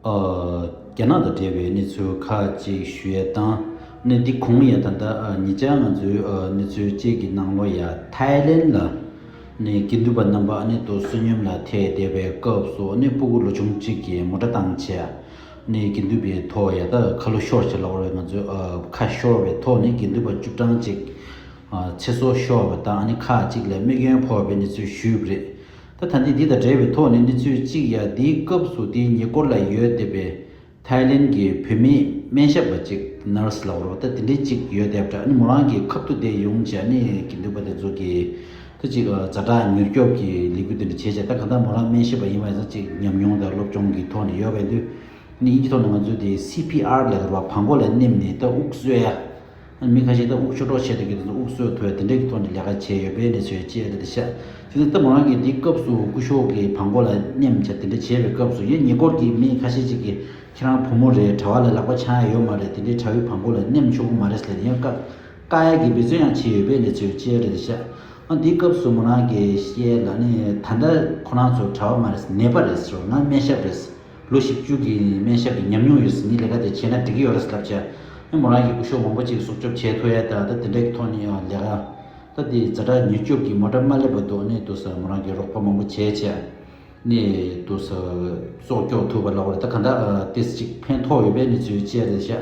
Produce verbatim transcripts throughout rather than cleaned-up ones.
ཨ། རྒྱ་ནག་དང་འབྲེལ་བའི་གནས་ཚུལ་ཁག་ཅིག་ཞུ་ཡས་དང་། ཨ་ནི་འདི་གོང་ཡང་ད་ལྟ་ཨ་ཉེ་ཆར་ང་ཚོའི་ཨ་གནས་ཚུལ་ཅིག་གི་ནང་ལོགས་ཡ་ཐའི་ལེན་ལ་ནི་དགེ་འདུན་པ་རྣམ་པ་ཨ་ནི་ཏོག་བསོད་སྙོམས་ལ་ཐད་བསྡད་པའི་སྐབས་སུ་ཨ་ནི་སྤུ་གུ་ལོ་ཆུང་གཅིག་གིས་མོ་ཊ་བཏང་བྱས་ནི་དགེ་འདུན་པའི་ཐོག་ཡ་ད་ཁ་ལོ་ཤོར་བྱས་ལབ་དགོས་རེད། ང་ཚོའི་ཨ་ཁ་ཤོར་བའི་ཐོག་ནས་དགེ་འདུན་པ་བཅུ་གྲངས་ཅིག་ཨ་ཚེ་སྲོག་ཤོར་བ་དང་ཨ་ནི་ཁག་ཅིག་ལ་རྨས་སྐྱོན་ཕོག་པའི་གནས་ཚུལ་ཞུས་པ་རེད། ད་ད་ལྟའི་འདི་དང་འབྲེལ་བའི་ཐོག་ནས་གནས་ཚུལ་གཅིག་ཡ་འདིའི་སྐབས་སུ་དེའི་ཉེ་འཁོར་ལ་ཡོད་བསྡད་པའི་ཐའི་ལེན་གྱི་བུད་མེད་སྨན་ཞབས་པ་ཅིག་ནར་སི་ལབ་རོགས་ད་དེ་འདྲའི་ཅིག་ཡོད་བསྡད་པ་འདྲ། ཨ་ནི་མོ་རང་གི་ཁ་ཐུག་དེ་ཡོང་བྱས་ནི་དགེ་འདུན་པ་དེ་ཚོ་གི་ད་ཅིག་ཛ་དྲག་མྱུར་སྐྱོབ་ཀྱི་ལས་འགུལ་དེ་འདྲ་བྱས་བྱས། ད་གང་ལྟར་མོ་རང་སྨན་ཞབས་པ་ཡིན་པ་ཡིན་ཙང་ཅིག་ཉམས་མྱོང་དང་སློབ་སྦྱོང་གི་ཐོག་ནས་ཡོད་པ་ཡིན་དུས་ནི་དབྱིན་ཇི་ཐོག་ནས་ང་ཚོས་དེ་སི་ཕི་ཨར་ལབ་རོགས་བང་གོ་ལ་མནན་ནས་ད་དབུགས་གསོ་ཡ། མི་ཁ་ཤས་ད་དབུགས་ཆོས་གྲོགས་བྱས་དེ་གི་དབུགས་གསོ་ཐུབ་པའི་དེ་འདྲའི་གི་ཐོག་ནས་ལས་ཀ་བྱས་ཡོད་པའི་གནས་ཚུལ་བཅས་རེད་ཤག་དེ་ནི་ད་མོ་རང་གིས་དེའི་སྐབས་སུ་སྐུ་ཞབས་ཀྱི་བང་གོ་ལ་མནན་བྱས་དེ་འདྲ་བྱས་པའི་སྐབས་སུ་ཡང་ཉེ་འཁོར་གྱི་མི་ཁ་ཤས་ཅིག་གིས་ཁྱེད་རང་བུ་མོ་རེད། གྲྭ་པ་ལ་ལག་པ་འཆང་ཡ་ཡོད་མ་རེད། དེ་འདྲའི་གྲྭ་པའི་བང་གོ་ལ་མནན་ཆོག་གི་མ་རེད་ཟེར་ཡང་བཀག་བཀག་ཡ་གི་འབད་བརྩོན་ཡང་བྱས་ཡོད་པའི་གནས་ཚུལ་བཅས་རེད་ཤག་ཨ་དེའི་སྐབས་སུ་མོ་རང་གིས་བཤད་ལ་ནི་ད་ལྟ་ཁོ་རང་ཚོ་གྲྭ་པ་མ་རེད། ནད་པ་རེད་ཟེར། ང་སྨན་ཞབས་རེད། ལོ་བཞི་བཅུ་གི་སྨན་ཞབས་ཀྱི་ཉམས་མྱོང་ཡོད་ཟེར། ངས་ལས་ཀ་དེ་བྱས་ན་འགྲིག་གི་ཡོད་རེད་ལབ་བྱས། ཨེ་མོ་རང་གིས་སྐུ་ཞབས་མང་པོ་ཅིག་སྲོག་སྐྱོབ་བྱས་ཐུབ་ཡ་ད་ད་དེ་འདྲ་གི་ཐོག་ནས་ཡང་ལས་ཀ་ད་དེ་ཛ་དྲག་མྱུར་སྐྱོབ་ཀྱི་མོ་ཊ་མ་སླེབས་བར་དུ་ནས་དུ་ས་མོ་རང་གིས་རོགས་པ་མང་པོ་བྱས་བྱས་ནས་དུ་ས་སྲོག་སྐྱོབ་ཐུབ་པ་ལབ་རེད། ད་ག་འདྲ་ཏེས་ཅིག་ཕན་ཐོགས་ཡོད་པའི་གནས་ཚུལ་བཅས་རེད་ཤག་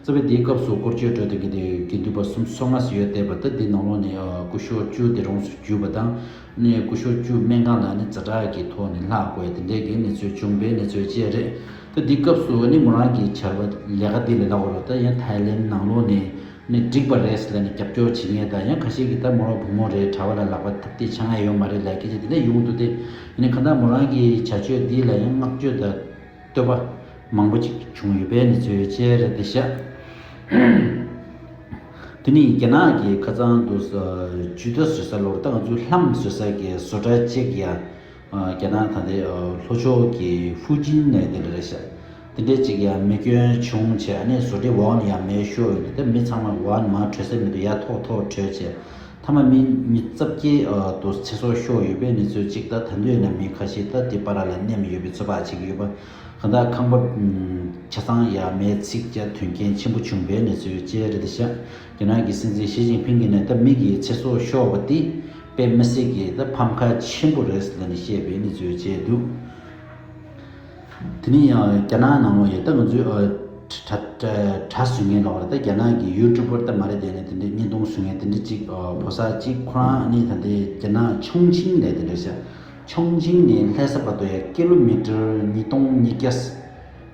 རྩ་བའི་དེའི་སྐབས་སུ་སྐོར་སྐྱོད་འགྲོ་དེ་གི་དེ་དགེ་འདུན་པ་སུམ་ཅུ་སོ་ལྔ་ཙམ་ཡོད་བསྡད་པ་ད་དེ་ནང་ལོགས་ནས་སྐུ་ཞབས་བཅུ་དེ་རོགས་སུ་གྱུར་པ་དང་། ནས་སྐུ་ཞབས་བཅུ་སྨན་ཁང་ལ་ནི་ཛ་དྲག་གི་ཐོག་ནས་ལྷག་དགོས་དེ་འདྲའི་གི་གནས་ཚུལ་བྱུང་བའི་གནས་ཚུལ་བཅས་རེད། ད་འདི་སྐབས་སུ་ནི་མོ་རང་གི་བྱ་བ་ལས་ཀ་འདི་ལས་ལྷག་རོགས་ད་ཡང་ཐའི་ལེན་ནང་ལོགས་ནས་ནི་འགྲིག་པ་རེད་ཟེར་ལ་ནི་རྒྱབ་སྐྱོར་བྱེད་མཁན་དང་ཡང་ཁ་ཤས་ཀྱིས་ད་མོ་རང་བུ་མོ་རེད། གྲྭ་པ་ལ་ལག་པ་འཐབ་སྟེ་འཆང་ཡ་ཡོད་མ་རེད་ལབ་སྐད་ཆ་དེ་འདྲ་ཡོང་འདུག་སྟེ། ཡིན་ནའི་གང་ལྟར་མོ་རང་གི་བྱ་སྤྱོད་འདི་ལ་ཡང་བསྔགས་བརྗོད་དང་། བསྟོད་པ་མང་པོ་ཅིག་བྱུང་ཡོད་པའི་གནས་ཚུལ་བཅས་རེད་དེ་ཤག་དེ་ནི་རྒྱ་ནག་གི་ཁ་སང་དུ་ཇུས་གཏོགས་བཟོ་ས་ལོར་ད་ང་ཚོའི་ལྷམ་བཟོ་ས་གི་བཟོ་གྲྭ་གཅིག་ཡ། རྒྱ་ནག་ད་ལྟའི་ལྷོ་ཕྱོགས་ཀྱི་ཧྥུ་ཅན་ནས་དེ་འདྲ་རེད་ཤག་དེ་འདྲས་ཅིག་ཡ་རྨས་སྐྱོན་བྱུང་བྱས་ནས་བཟོ་གྲྭའི་འོག་ནས་ཡ་མེ་ཤོར་ཡོད་འདུག་ད་མི་ཚང་མ་འོག་ནས་མར་བྲོས་ས་མི་འདུག་ཡ་ཐོག་ཐོག་བྲོས་བྱས། མཐའ་མ་མི་མི་ཙམ་གྱིས་ཨ་དུ་ཚེ་སྲོག་ཤོར་ཡོད་པའི་གནས་ཚུལ་གཅིག་དང་། ད་དུང་ཡིན་ན་མི་ཁ་ཤས་ད་དེ་བར་ལ་མནར་ཡོད་པའི་ཚོད་དཔག་བྱེད་ཀྱི་ཡོད་པ། གང་ལྟར་ཁང་པ་ཆ་ཚང་ཡ་མེས་ཚིག་བྱས་དོན་རྐྱེན་ཆེན་པོ་བྱུང་བའི་གནས་ཚུལ་བཅས་རེད་ཤག་རྒྱ་ནག་གི་སྲིད་འཛིན་ཞི་ཅིན་ཕིང་གིས་ནས་ད་མི་གི་ཚེ་སྲོག་ཤོར་བ་དེ་དཔེ་མི་སྲིད་ཀྱི་ད་ཕམ་ཁ་ཆེན་པོ་རེད་ཟེར་ནས་བཤད་པའི་གནས་ཚུལ་བཅས་འདུག་དེ་ནས་ཡང་རྒྱ་ནག་ནང་ལོགས་ཡ་ད་ང་ཚོའི་ཨ་གྲྭ་གྲྭ་གྲྭ་བཟོ་མཁན་ལོག་རེད། ད་རྒྱ་ནག་གི་ཡུ་ཊུབ་པར་ད་མ་རེད་དེ་ནས་དེ་འདྲའི་བརྙན་ཐུང་བཟོ་མཁན་དེ་འདྲ་ཅིག་ཨ་ཕོ་གསར་ཅིག་ཁོ་རང་ནི་ད་ལྟའི་རྒྱ་ནག་ཆོང་ཆིང་ལ་དེ་འདྲ་ཤག་ཆོང་ཆིང་ནས་ལྷ་ས་བར་དུ་ཡ་ཀི་ལོ་མི་ཊར་ཉིས་སྟོང་ཉིས་བརྒྱ།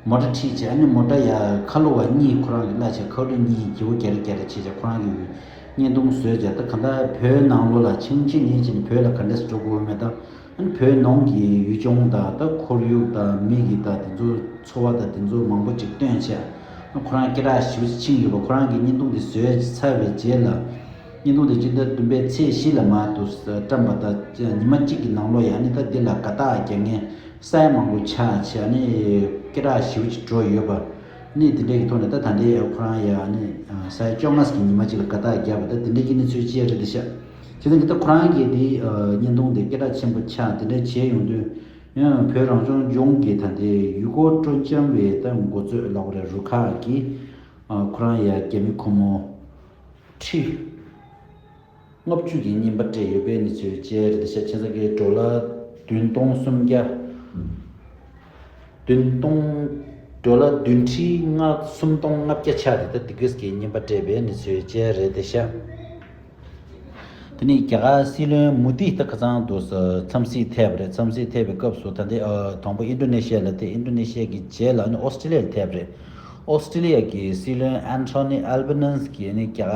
མོ་ཊ་ཁྲིད་བྱས་ཨ་ནི་མོ་ཊ་ཡ་ཁ་ལོ་བ་གཉིས་ཁོ་རང་གིས་གླ་བྱས་ཁ་ལོ་གཉིས་རྒྱལ་པོ་རྒྱ་རེ་རྒྱ་རེ་བྱས་བྱས་ཁོ་རང་གིས་བརྙན་ཐུང་བཟོས་བྱས། ད་ག་འདྲ་བོད་ནང་ལོགས་ལ་ཆོང་ཆིང་ནས་བྱས་ནས་བོད་ལ་ག་འདྲས་འགྲོ་དགོས་མེད་ད། ཨ་ནི་བོད་ནང་གི་ཡུལ་ལྗོངས་དང་ད་ཁོར་ཡུག་དང་མི་གི་ད་དེ་ཚོ་འཚོ་བ་དང་དེ་ཚོ་མང་པོ་ཅིག་སྟོན་བྱས། ཨ་ཁོ་རང་སྐད་གྲགས་ཞེ་པོ་ཅིག་ཕྱིན་ཡོད་པ། ཁོ་རང་གིས་བརྙན་ཐུང་དེ་བཟོས་ཚར་བའི་རྗེས་ལ། བརྙན་ཐུང་དེ་སྤྱི་ཟླ་བདུན་པའི་ཚེས་བཞི་ལ་མར་དུ་བཀྲམ་པ་དང་ཉི་མ་གཅིག་གི་ནང་ལོགས་ཡ་ནི་ད་འདི་ལ་དགའ་རྟགས་རྒྱག་མཁན་ས་ཡ་མང་པོ་ཆགས་བྱས། ཨ་ནི་སྐད་གྲགས་ཞེ་པོ་ཅིག་འགྲོ་ཡོད་པ། ནི་དེ་འདྲའི་གི་ཐོག་ནས་ད་ད་ལྟའི་ཁོ་རང་ཡ་ནི་ས་ཡ་བཅོ་ལྔ་ཙམ་གྱི་ཉི་མ་གཅིག་ལ་དགའ་རྟགས་བརྒྱབ་པ་ད་དེ་འདྲའི་གི་གནས་ཚུལ་ཅིག་རེད་དེ་ཤག་བྱས་ཙང་གི་ད་ཁོ་རང་གིས་དེ་བརྙན་ཐུང་དེ་སྐད་གྲགས་ཆེན་པོ་ཆགས་དེ་འདྲ་བྱས་ཡོང་དུས། ཡང་བོད་རང་སྐྱོང་ལྗོངས་ཀྱི་ད་ལྟའི་ཡུལ་སྐོར་སྤྲོ་འཆམ་བའི་ད་འགོ་གཙོས་ལབ་དགོས་རེད། རུ་ཁག་གིས་ཁོ་རང་ཡ་རྒྱ་མི་ཁོ་མོ་ཁྲི་ལྔ་བཅུ་གི་རྔན་པ་སྤྲད་ཡོད་པའི་གནས་ཚུལ་བཅས་རེད་ཤག་བྱས་ཙང་གི་ཌོ་ལར་བདུན་སྟོང་སུམ་བརྒྱ། བདུན་སྟོང་། ཌོ་ལར་བདུན་ཁྲི་ལྔ་སུམ་སྟོང་ལྔ་བརྒྱ་ཆགས་ཏེ་ད་དེ་གིས་ཀྱི་རྔན་པ་སྤྲད་པའི་གནས་ཚུལ་བཅས་རེད་དེ་ཤག་དེ་ནས་རྒྱ་གར་སྲིད་བློན་མོ་དི་ད་ཁ་སང་དུ་འཚམས་གཟིགས་ཐེབས་པ་རེད། འཚམས་གཟིགས་ཐེབས་པའི་སྐབས་སུ་ད་ལྟའི་ཨ་དང་པོ་ཨིན་ཌོ་ནེ་ཤི་ཡ་ལ་ཐེབས། ཨིན་ཌོ་ནེ་ཤི་ཡ་གི་རྗེས་ལ་ནི་ཨོ་སི་ཀྲི་ལི་ཡ་ལ་ཐེབས་པ་རེད། ཨོ་སི་ཀྲི་ལི་ཡ་གི་སྲིད་བློན་ཨན་ཐོ་ནི་ཨལ་བྷ་ནེ་སི་གིས་ནི་རྒྱ་གར་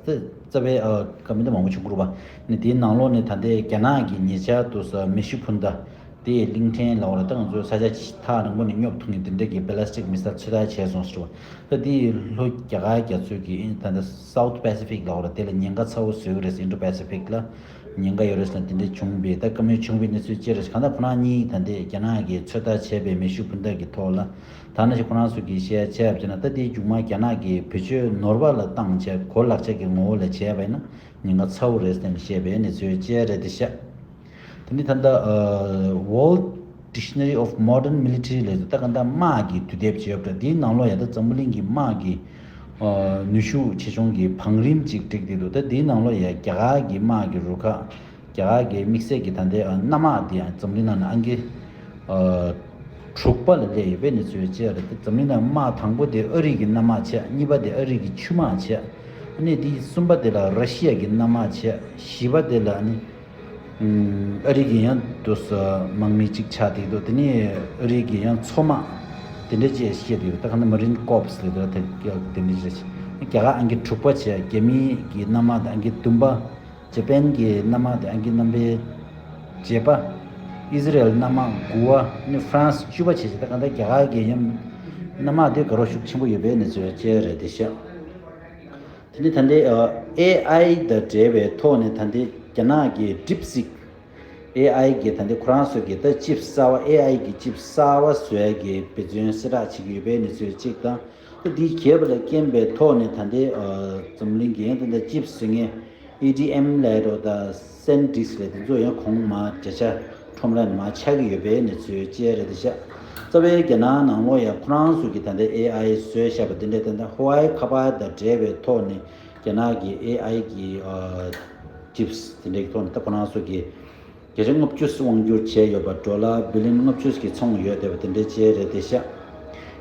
ད་རྩ་བའི་ཨ་ཀ་མི་ད་མང་པོ་བྱུང་གི་རེད་པ། ནི་དེའི་ནང་ལོགས་ནས་ད་ལྟའི་རྒྱ་ནག་གི་ཉེ་ཆར་དུ་མེ་ཤུགས་འཕུར་མདའ། དེ་ཡི་གླིང་ཕྲན་ལབ་དགོས་རེད། ད་ང་ཚོ་ས་ཆ་ཐག་རིང་པོ་ནས་སྙོབ་ཐུབ་མཁན་དེ་འདྲ་གི་བྷེ་ལ་སི་ཊིག་མི་སེལ་ཚོད་ལྟ་བྱས་སོང་ཟེར་བ། ད་དེ་ཡི་ལྷོ་རྒྱ་གར་རྒྱ་མཚོ་གི་ད་ལྟ་སའུ་ཐི་པེ་སི་ཕིག་ལབ་དགོས་རེད། དེ་ལ་ཉེན་ཁ་ཚ་བོ་བཟོས་ཀྱི་རེད། ཨིན་ཌོ་པེ་སི་ཕིག་ལ་ཉེན་ཁ་ཡོད་རེད་ཟེར་ནས་དེ་འདྲ་བྱུང་བས། ད་བཀའ་མོལ་བྱུང་བའི་གནས་ཚུལ་བཅས་རེད། གང་ལྟར་ཁོ་རང་གཉིས་ད་ལྟའི་རྒྱ་ནག་གིས་ཚོད་ལྟ་བྱས་པའི་མེ་ཤུགས་འཕུར་མདའ་གི་ཐོག་ལ་ད་ནང་བཞིན་ཁོ་རང་ཚོ་གིས་བཤད་བྱས་པ་བྱས་ན། ད་དེའི་མཇུག་མ་རྒྱ་ནག་གིས་བེད་སྤྱོད་ནོར་བ་ལ་བཏང་བྱས་གོ་ལག་ཆ་གི་ངོ་བོ་ལ་བྱས་པ་ཡིན་ན་ཉེན་ཁ་ཚ་བོ་རེད་ཟེར་ནས་བཤད་པའི་གནས་ཚུལ་བཅས་རེད་དེ་ཤག་དེ་ནི་ད་ལྟ་ཨ་World Dictionary of Modern Military ལབ་ད་གང་ལྟར་དམག་གི་དུས་དེབ་ཅིག་ཡོད་པ་འདྲ། དེའི་ནང་ལོགས་ཡ་ད་འཛམ་བུ་གླིང་གི་དམག་གི་ཨ་ནུས་ཤུགས་ཆེ་ཆུང་གི་བང་རིམ་ཅིག་བསྒྲིགས་བསྡད་འདུག་ད་དེའི་ནང་ལོགས་ཡ་རྒྱ་གར་གྱི་དམག་གི་རུ་ཁག་རྒྱ་གར་གྱི་དམིགས་བསལ་གྱི་ད་ལྟའི་ཨ་གནམ་དམག་དེ་ཡང་འཛམ་གླིང་ནང་ནས་ཨང་ཀི་ཨ་དྲུག་པ་ལ་སླེབས་ཡོད་པའི་གནས་ཚུལ་བཅས་རེད། དེ་འཛམ་གླིང་ནང་དམག་དང་པོ་དེ་ཨ་རི་གི་གནམ་དམག་བྱས། གཉིས་པ་དེ་ཨ་རི་གི་ཆུ་དམག་བྱས། ཨ་ནི་དེ་གསུམ་པ་དེ་ལ་ར་ཤི་ཡ་གི་གནམ་དམག་བྱས། བཞི་པ་དེ་ལ་ཨ་ནི་ཨ་རི་གི་ཡང་དུ་དམག་མི་གཅིག་ཆགས་བསྡད་འདུག་དེ་ནས་ཨ་རི་གི་ཡང་མཚོ་དམག་དེ་འདྲ་ཅིག་བཤད་འདུག་ད་ག་ན་Marine Corps ལབ་འདུག་དེ་དེ་འདྲ་ཅིག་རྒྱ་གར་ཨང་ཀི་དྲུག་པ་བྱས། རྒྱ་མི་གི་གནམ་དམག་དེ་ཨང་ཀི་བདུན་པ། ཇ་པན་གྱི་གནམ་དམག་དེ་ཨང་ཀི་རྣམ་པའི་བརྒྱད་པ། ཨི་ཟི་རེལ་གནམ་དམག་དགུ་བ། ཨ་ནི་ཧྥ་རན་སི་བཅུ་པ་བྱས་བྱས། ད་ག་ད་རྒྱ་གར་གྱི་ཡང་གནམ་དམག་དེ་དགའ་རབ་ཤུགས་ཆེན་པོ་ཡོད་པའི་གནས་ཚུལ་བཅས་རེད་དེ་ཤག་དེ་ནས་ད་ལྟའི་ཨེ་ཨའི་དང་འབྲེལ་བའི་ཐོག་ནས་ད་ལྟའི་རྒྱ་ནག་གི་DeepSeek ཨེ་ཨའི་གི་ད་ལྟའི་ཁོ་རང་ཚོ་གི་ད་ཅིབ་གསར་བ་ཨེ་ཨའི་གི་ཅིབ་གསར་བ་བཟོ་ཡ་གི་འབད་བརྩོན་གསལ་བསྒྲགས་བྱེད་ཀྱི་ཡོད་པའི་གནས་ཚུལ་གཅིག་དང་། ད་འདི་གས་པ་ལ་རྐྱེན་པའི་ཐོག་ནས་ད་ལྟའི་ཨ་འཛམ་གླིང་གི་ཡང་ད་ལྟ་ཅིབ་བཟོ་མཁན་ཨེ་ཌི་ཨེམ་ལབ་རོགས་དང་སན་ཌིསྐ་ལབ་དེ་ཚོ་ཡང་གོང་མར་བརྒྱ་ཆ་ཁྲོམ་ར་ནས་མར་ཆག་གི་ཡོད་པའི་གནས་ཚུལ་བཅས་རེད་དེ་ཤག་རྩ་བའི་རྒྱ་ནག་ནང་ལོགས་ཡང་ཁོ་རང་ཚོ་གི་ད་ལྟའི་ཨེ་ཨའི་བཟོས་བཞག་པ་དེ་འདྲའི་ད་ལྟ་ཧུ་ཝའེ་ཁ་པར་དང་འབྲེལ་བའི་ཐོག་ནས་རྒྱ་ནག་གི་ཨེ་ཨའི་གི་ཨ་ཅིབ་དེ་འདྲའི་ཐོག་ནས་ད་ཁོ་རང་ཚོ་གི་བརྒྱ་ཆ་ལྔ་བཅུ་དབང་སྒྱུར་བྱས་ཡོད་པ། ཌོ་ལར་བི་ལི་ཡན་ལྔ་བཅུ་ཞིག་གི་ཚོང་ཡོད་བསྡད་པ་དེ་འདྲའི་བཅས་རེད་དེ་ཤག་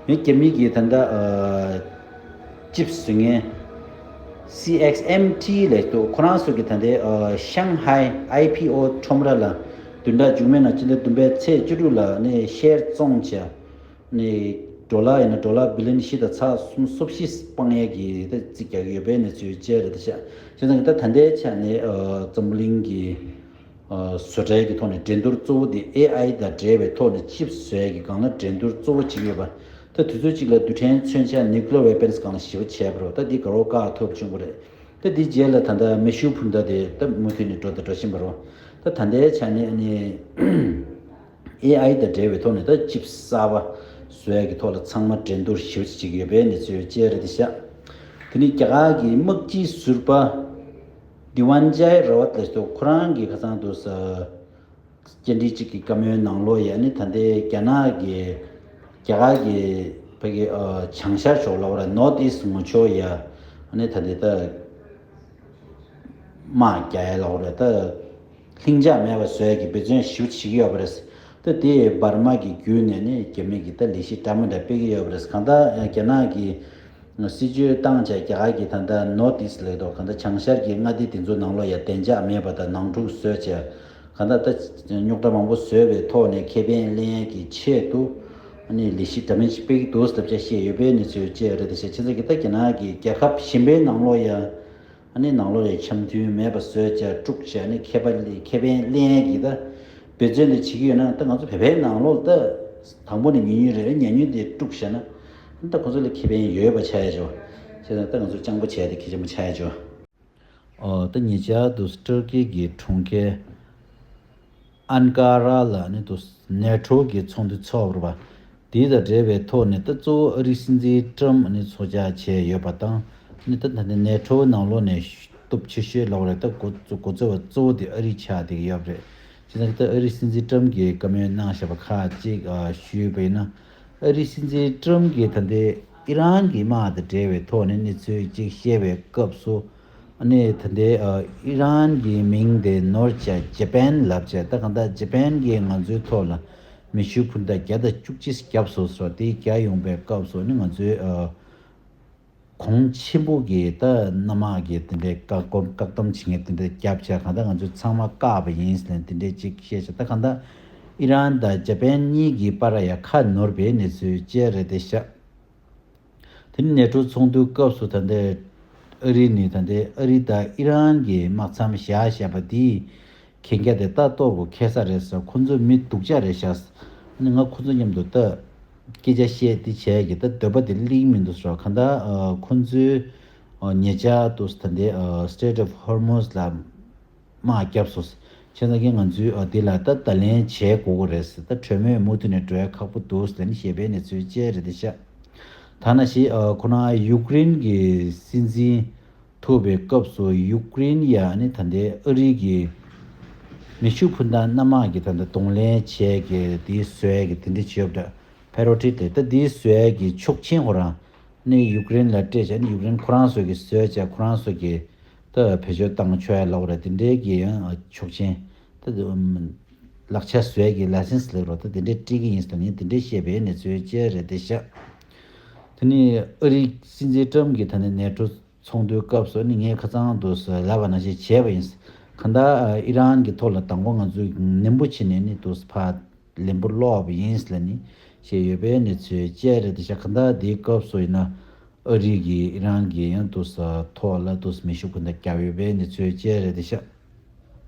ཡང་རྒྱ་མི་གི་ད་ལྟ་ཨ་ཅིབ་བཟོ་མཁན་སི་ཨེག་སི་ཨེམ་ཊི་ལབ་འདུག་ཁོ་རང་ཚོ་གི་ད་ལྟའི་ཨ་ཤང་ཧའེ་ཨའི་པི་ཨོ་ཁྲོམ་ར་ལ་བདུན་ཕྲག་མཇུག་མའི་ནང་སྤྱི་ཟླ་བདུན་པའི་ཚེས་བཅུ་དྲུག་ལ་ནས་ཤེར་བཙོང་བྱས་ནས་ཌོ་ལར་ཡིན་ན་ཌོ་ལར་བི་ལི་ཡན་བཞི་དང་ཚེག་སུམ་ཅུ་སོ་བཞི་སྤང་ཡས་ཀྱི་ད་རྩིས་རྒྱག་གི་ཡོད་པའི་གནས་ཚུལ་བཅས་རེད་དེ་ཤག་བྱས་ཙང་གི་ད་ད་ལྟའི་ཆ་ནས་ཨ་འཛམ་བུ་གླིང་གི་ཨ་བཟོ་གྲྭའི་གི་ཐོག་ནས་འགྲན་བསྡུར་གཙོ་བོ་དེ་ཨེ་ཨའི་དང་འབྲེལ་བའི་ཐོག་ནས་ཅིབ་བཟོ་ཡས་ཀྱི་སྒང་ལ་འགྲན་བསྡུར་གཙོ་བོ་བྱེད་ཀྱི་ཡོད་པ། ད་དུས་ཚོད་གཅིག་ལ་རྡུལ་ཕྲན་མཚོན་ཆ་nuclear weapons སྒང་ལ་ཞེ་པོ་བྱས་པ་རེད། ད་འདི་དགའ་རབ་བཀག་ཐུབ་བྱུང་བ་རེད། ད་འདི་རྗེས་ལ་ད་ལྟ་མེ་ཤུགས་འཕུར་མདའ་དེ་ད་མུ་མཐུད་ནས་འགྲོ་དང་འགྲོ་བཞིན་པ་རེད། ད་ད་ལྟའི་ཆ་ནས་ཨ་ནི་ཨེ་ཨའི་དང་འབྲེལ་བའི་ཐོག་ནས་ད་ཅིབ་གསར་པ་བཟོ་ཡས་ཀྱི་ཐོག་ལ་ཚང་མ་འགྲན་བསྡུར་ཞེ་པོ་ཅིག་བྱེད་ཀྱི་ཡོད་པའི་གནས་ཚུལ་བཅས་རེད་དེ་ཤག་དེ་ནས་རྒྱ་གར་གྱི་དམག་སྤྱི་ཟུར་པ་དི་ཝན་ཇའི་ར་ཝཏ་ལབ་འདུག་ཁོ་རང་གིས་ཁ་སང་དུ་ས་བཅར་འདྲི་གཅིག་གི་བཀའ་མོལ་ནང་ལོགས་ཡ་ནི་ད་ལྟའི་རྒྱ་ནག་གི་རྒྱ་གར་གྱི་ཕ་གི་ཨ་བྱང་ཤར་ཕྱོགས་ལ་བར་North East ངོས་ཕྱོགས་ཡ་ནི་ད་ལྟའི་ད་དམག་རྒྱག་ཡ་ལ་བར་ད་ལྷིང་འཇགས་མེད་པ་བཟོ་ཡ་གི་འབད་བརྩོན་ཞེ་པོ་བྱེད་ཀྱི་ཡོད་པ་རེད། ད་དེ་འབར་མ་གི་བརྒྱུད་ནས་ནི་རྒྱ་མི་གི་ད་ལས་གཞི་འདྲ་མི་འདྲ་སྤེལ་གྱི་ཡོད་པ་རེད། གང་ལྟར་རྒྱ་ནག་གི་སྲིད་ཇུས་བཏང་བྱས་རྒྱ་གར་གྱི་ད་ལྟ་North East ལབ་འདུག་གང་ལྟར་བྱང་ཤར་གྱི་མངའ་སྡེ་དེ་ཚོ་ནང་ལོགས་ཡ་བདེ་འཇགས་མེད་པ་དང་ནང་འཁྲུག་བཟོས་བྱས་གང་ལྟར་ད་རྙོག་དྲ་མང་པོ་བཟོས་པའི་ཐོག་ནས་ཁེ་ཕན་ལེན་ཡས་ཀྱི་ཆེད་དུ་ཨ་ནི་ལས་གཞི་འདྲ་མིན་ཞིག་སྤེལ་གྱི་འདུག་ཟེར་བྱས་བཤད་ཡོད་པའི་གནས་ཚུལ་བཅས་རེད། དེ་བྱས་ཁྱེད་ཚོ་གི་ད་རྒྱ་ནག་གི་རྒྱལ་ཁབ་གཞན་པའི་ནང་ལོགས་ཡ་ཨ་ནི་ནང་ལོགས་ཡ་འཆམ་མཐུན་མེད་པ་བཟོས་བྱས་དཀྲུགས་བྱས་ཨ་ནི་ཁེ་ཕན་ལེན་ཡས་ཀྱི་ད་འབད་བརྩོན་དེ་བྱེད་ཀྱི་ཡོད་ན། ད་ང་ཚོ་བོད་པའི་ནང་ལོགས་ད་དང་པོ་ནས་ཉུང་ཉུང་རེད། ཉུང་ཉུང་དེ་དཀྲུགས་བྱས་ན་ད་ཁོ་ཚོ་ལ་ཁེ་ཕན་ཡོད་པ་ཆགས་ཡ་ཆོག་བྱས་ཙང་ད་ང་ཚོ་སྤྱང་པོ་བྱས་ཏེ་གལ་ཆེན་པོ་ཆགས་ཡ་ཆོག་ཨོ་ད་ཉེ་ཆར་དུ་ཏུར་ཀི་གི་གྲོང་ཁྱེར་ཨན་ཀ་ར་ལ་ནི་དུ་ནེ་ཊོ་གི་ཚོགས་འདུ་ཚོགས་པ་རེད་པ། དེ་དང་འབྲེལ་བའི་ཐོག་ནས་ད་གཙོ་བོ་ཨ་རིའི་སྲིད་འཛིན་ཊམ་ནི་ཚོགས་བཅར་བྱས་ཡོད་པ་དང་། ནི་ད་ད་ནི་ནེ་ཊོ་ནང་ལོགས་ནས་སྟོབས་ཆེ་ཤོས་ལབ་རེད། ད་འགོ་འགོ་གཙོ་བ་གཙོ་བོ་དེ་ཨ་རི་ཆགས་བསྡད་ཀྱི་ཡོད་པ་རེད། བྱས་ཙང་ད་ཨ་རིའི་སྲིད་འཛིན་ཊམ་གྱིས་བཀའ་མོལ་གནང་བཞག་པ་ཁག་ཅིག་ཨ་ཞུས་པ་ཡིན་ན། ཨ་རིའི་སྲིད་འཛིན་ཊམ་གྱིས་ད་ལྟའི་ཨི་རན་གྱི་དམག་དང་འབྲེལ་བའི་ཐོག་ནས་གནས་ཚུལ་ཅིག་བཤད་པའི་སྐབས་སུ། ཨ་ནི་ད་ལྟའི་ཨ་ཨི་རན་གྱི་མིང་དེ་ནོར་བྱས་ཇ་པན་ལབ་བྱས། ད་གང་ལྟར་ཇ་པན་གྱིས་ང་ཚོའི་ཐོག་ལ་མེ་ཤུགས་འཕུར་མདའ་བརྒྱ་དང་བཅུ་གཅིག་བརྒྱབ་སོང་ཟེར་བ་དེ་བརྒྱབ་ཡོང་པའི་སྐབས་སུ་ནི་ང་ཚོའི་ཨ་གོང་ཆེན་པོ་གི་ད་གནམ་དམག་གི་དེ་འདྲའི་བཀག་སྡོམ་བཀག་སྡོམ་བྱེད་མཁན་དེ་འདྲ་བརྒྱབ་བྱས། གང་ལྟར་ང་ཚོས་ཚང་མ་བཀག་པ་ཡིན་ཟེར་ནས་དེ་འདྲའི་ཅིག་བཤད་བྱས། ད་གང་ལྟར་ཨི་རན་དང་ཇ་པན་གཉིས་ཀྱི་བར་ཡ་ཁ་ནོར་བའི་གནས་ཚུལ་བཅས་རེད་དེ་ཤག་དེ་ནི་ནེ་ཊོ་ཚོགས་འདུའི་སྐབས་སུ་ད་ལྟའི་ཨ་རི་ནི་ད་ལྟའི་ཨ་རི་དང་ཨི་རན་གྱི་དམག་མཚམས་བཞག་བཞག་པ་འདིས་གན་རྒྱ་དེ་ལྟ་རྟོག་གོ་ཁེ་ས་རེད་ཟེར། ཁོ་ཚོ་མི་སྡུག་ཅག་རེད་ཤག་ཨ་ནི་ང་ཁོ་ཚོ་མཉམ་དུ་ད་སྐད་ཆ་བཤད་དེ་བྱས་ཀྱི་ད་འདོད་པ་དེ་སླེབས་མི་འདུག་ཟེར། གང་ལྟར་ཨ་ཁོ་ཚོའི་ཨ་ཉེ་ཆར་དུ་ད་ལྟའི་ཨ་Strait of Hormuz ལ་དམག་བརྒྱབ་སོང་། བྱས་ཙང་གི་ང་ཚོས་ཨ་དེ་ལ་ད་ད་ལན་བྱེད་དགོས་ཀྱི་རེད་ཟེར། ད་གྲོས་མོལ་མུ་མཐུད་ནས་འགྲོ་ཡ་ཁག་པོ་འདུག་ཟེར་ནས་བཤད་པའི་གནས་ཚུལ་བཅས་རེད་དེ་ཤག་ཐ་ན་ཞིག་ཨ་ཁོ་རང་ཡུཀ་རེན་གྱི་སྲིད་འཛིན་ཐུག་པའི་སྐབས་སུ་ཡུཀ་རེན་ཡ་ནི་ད་ལྟའི་ཨ་རི་གི་ མེ་ཤུགས་འཕུར་མདའ་སྣ་མང་གི་ད་ལྟ་གདོང་ལེན་བྱས་ཀྱི་དེའི་བཟོས་ཀྱི་དེ་འདྲ་བྱས་ཡོད་པ་འདྲ། པེ་རོ་ཊི་དེ་ད་དེའི་བཟོས་ཀྱི་ཆོག་མཆན་ཁོ་རང་ནི་ཡུཀ་རེན་ལ་སྤྲད་བྱས་ནི་ཡུཀ་རེན་ཁོ་རང་ཚོ་གི་བཟོས་བྱས་ཁོ་རང་ཚོ་གི་ད་བེད་སྤྱོད་བཏང་ཆོག་ཡ་ལབ་ར། དེ་འདྲའི་གི་ཡང་ཆོག་མཆན་ད་ལག་ཆ་བཟོས་ཀྱི་ལའི་སེན་སི་ལབ་ར། ད་དེ་འདྲའི་སྤྲད་ཀྱི་ཡིན་ཟེར་ནི་དེ་འདྲའི་བཤད་པའི་གནས་ཚུལ་བཅས་རེད་དེ་ཤག་དེ་ནི་ཨ་རིའི་སྲིད་འཛིན་ཀྲམ་གྱིས་ད་ནི་ནེ་ཊོ་ཚོགས་འདུའི་སྐབས་སུ་ནི་ངས་ཁ་སང་དུ་ལབ་པ་ནང་བཞིན་བྱས་པ་ཡིན། གང་ལྟར་ཨི་རན་གྱི་ཐོག་ལ་དང་པོ་ང་ཚོས་ནན་པོ་བྱས་ནས་ནི་དུ་ཕར་ལན་པོ་སློག་པ་ཡིན་ལ་ནི་བཤད་ཡོད་པའི་གནས་ཚུལ་བཅས་རེད་དེ་ཤག་གང་ལྟར་དེའི་སྐབས་སུ་ཡིན་ན་ཨ་རི་གིས་ཨི་རན་གྱི་ཡང་དུ་ཐོག་ལ་དུ་མེ་ཤུགས་འཕུར་མདའ་བརྒྱབ་ཡོད་པའི་གནས་ཚུལ་བཅས་རེད་དེ་ཤག་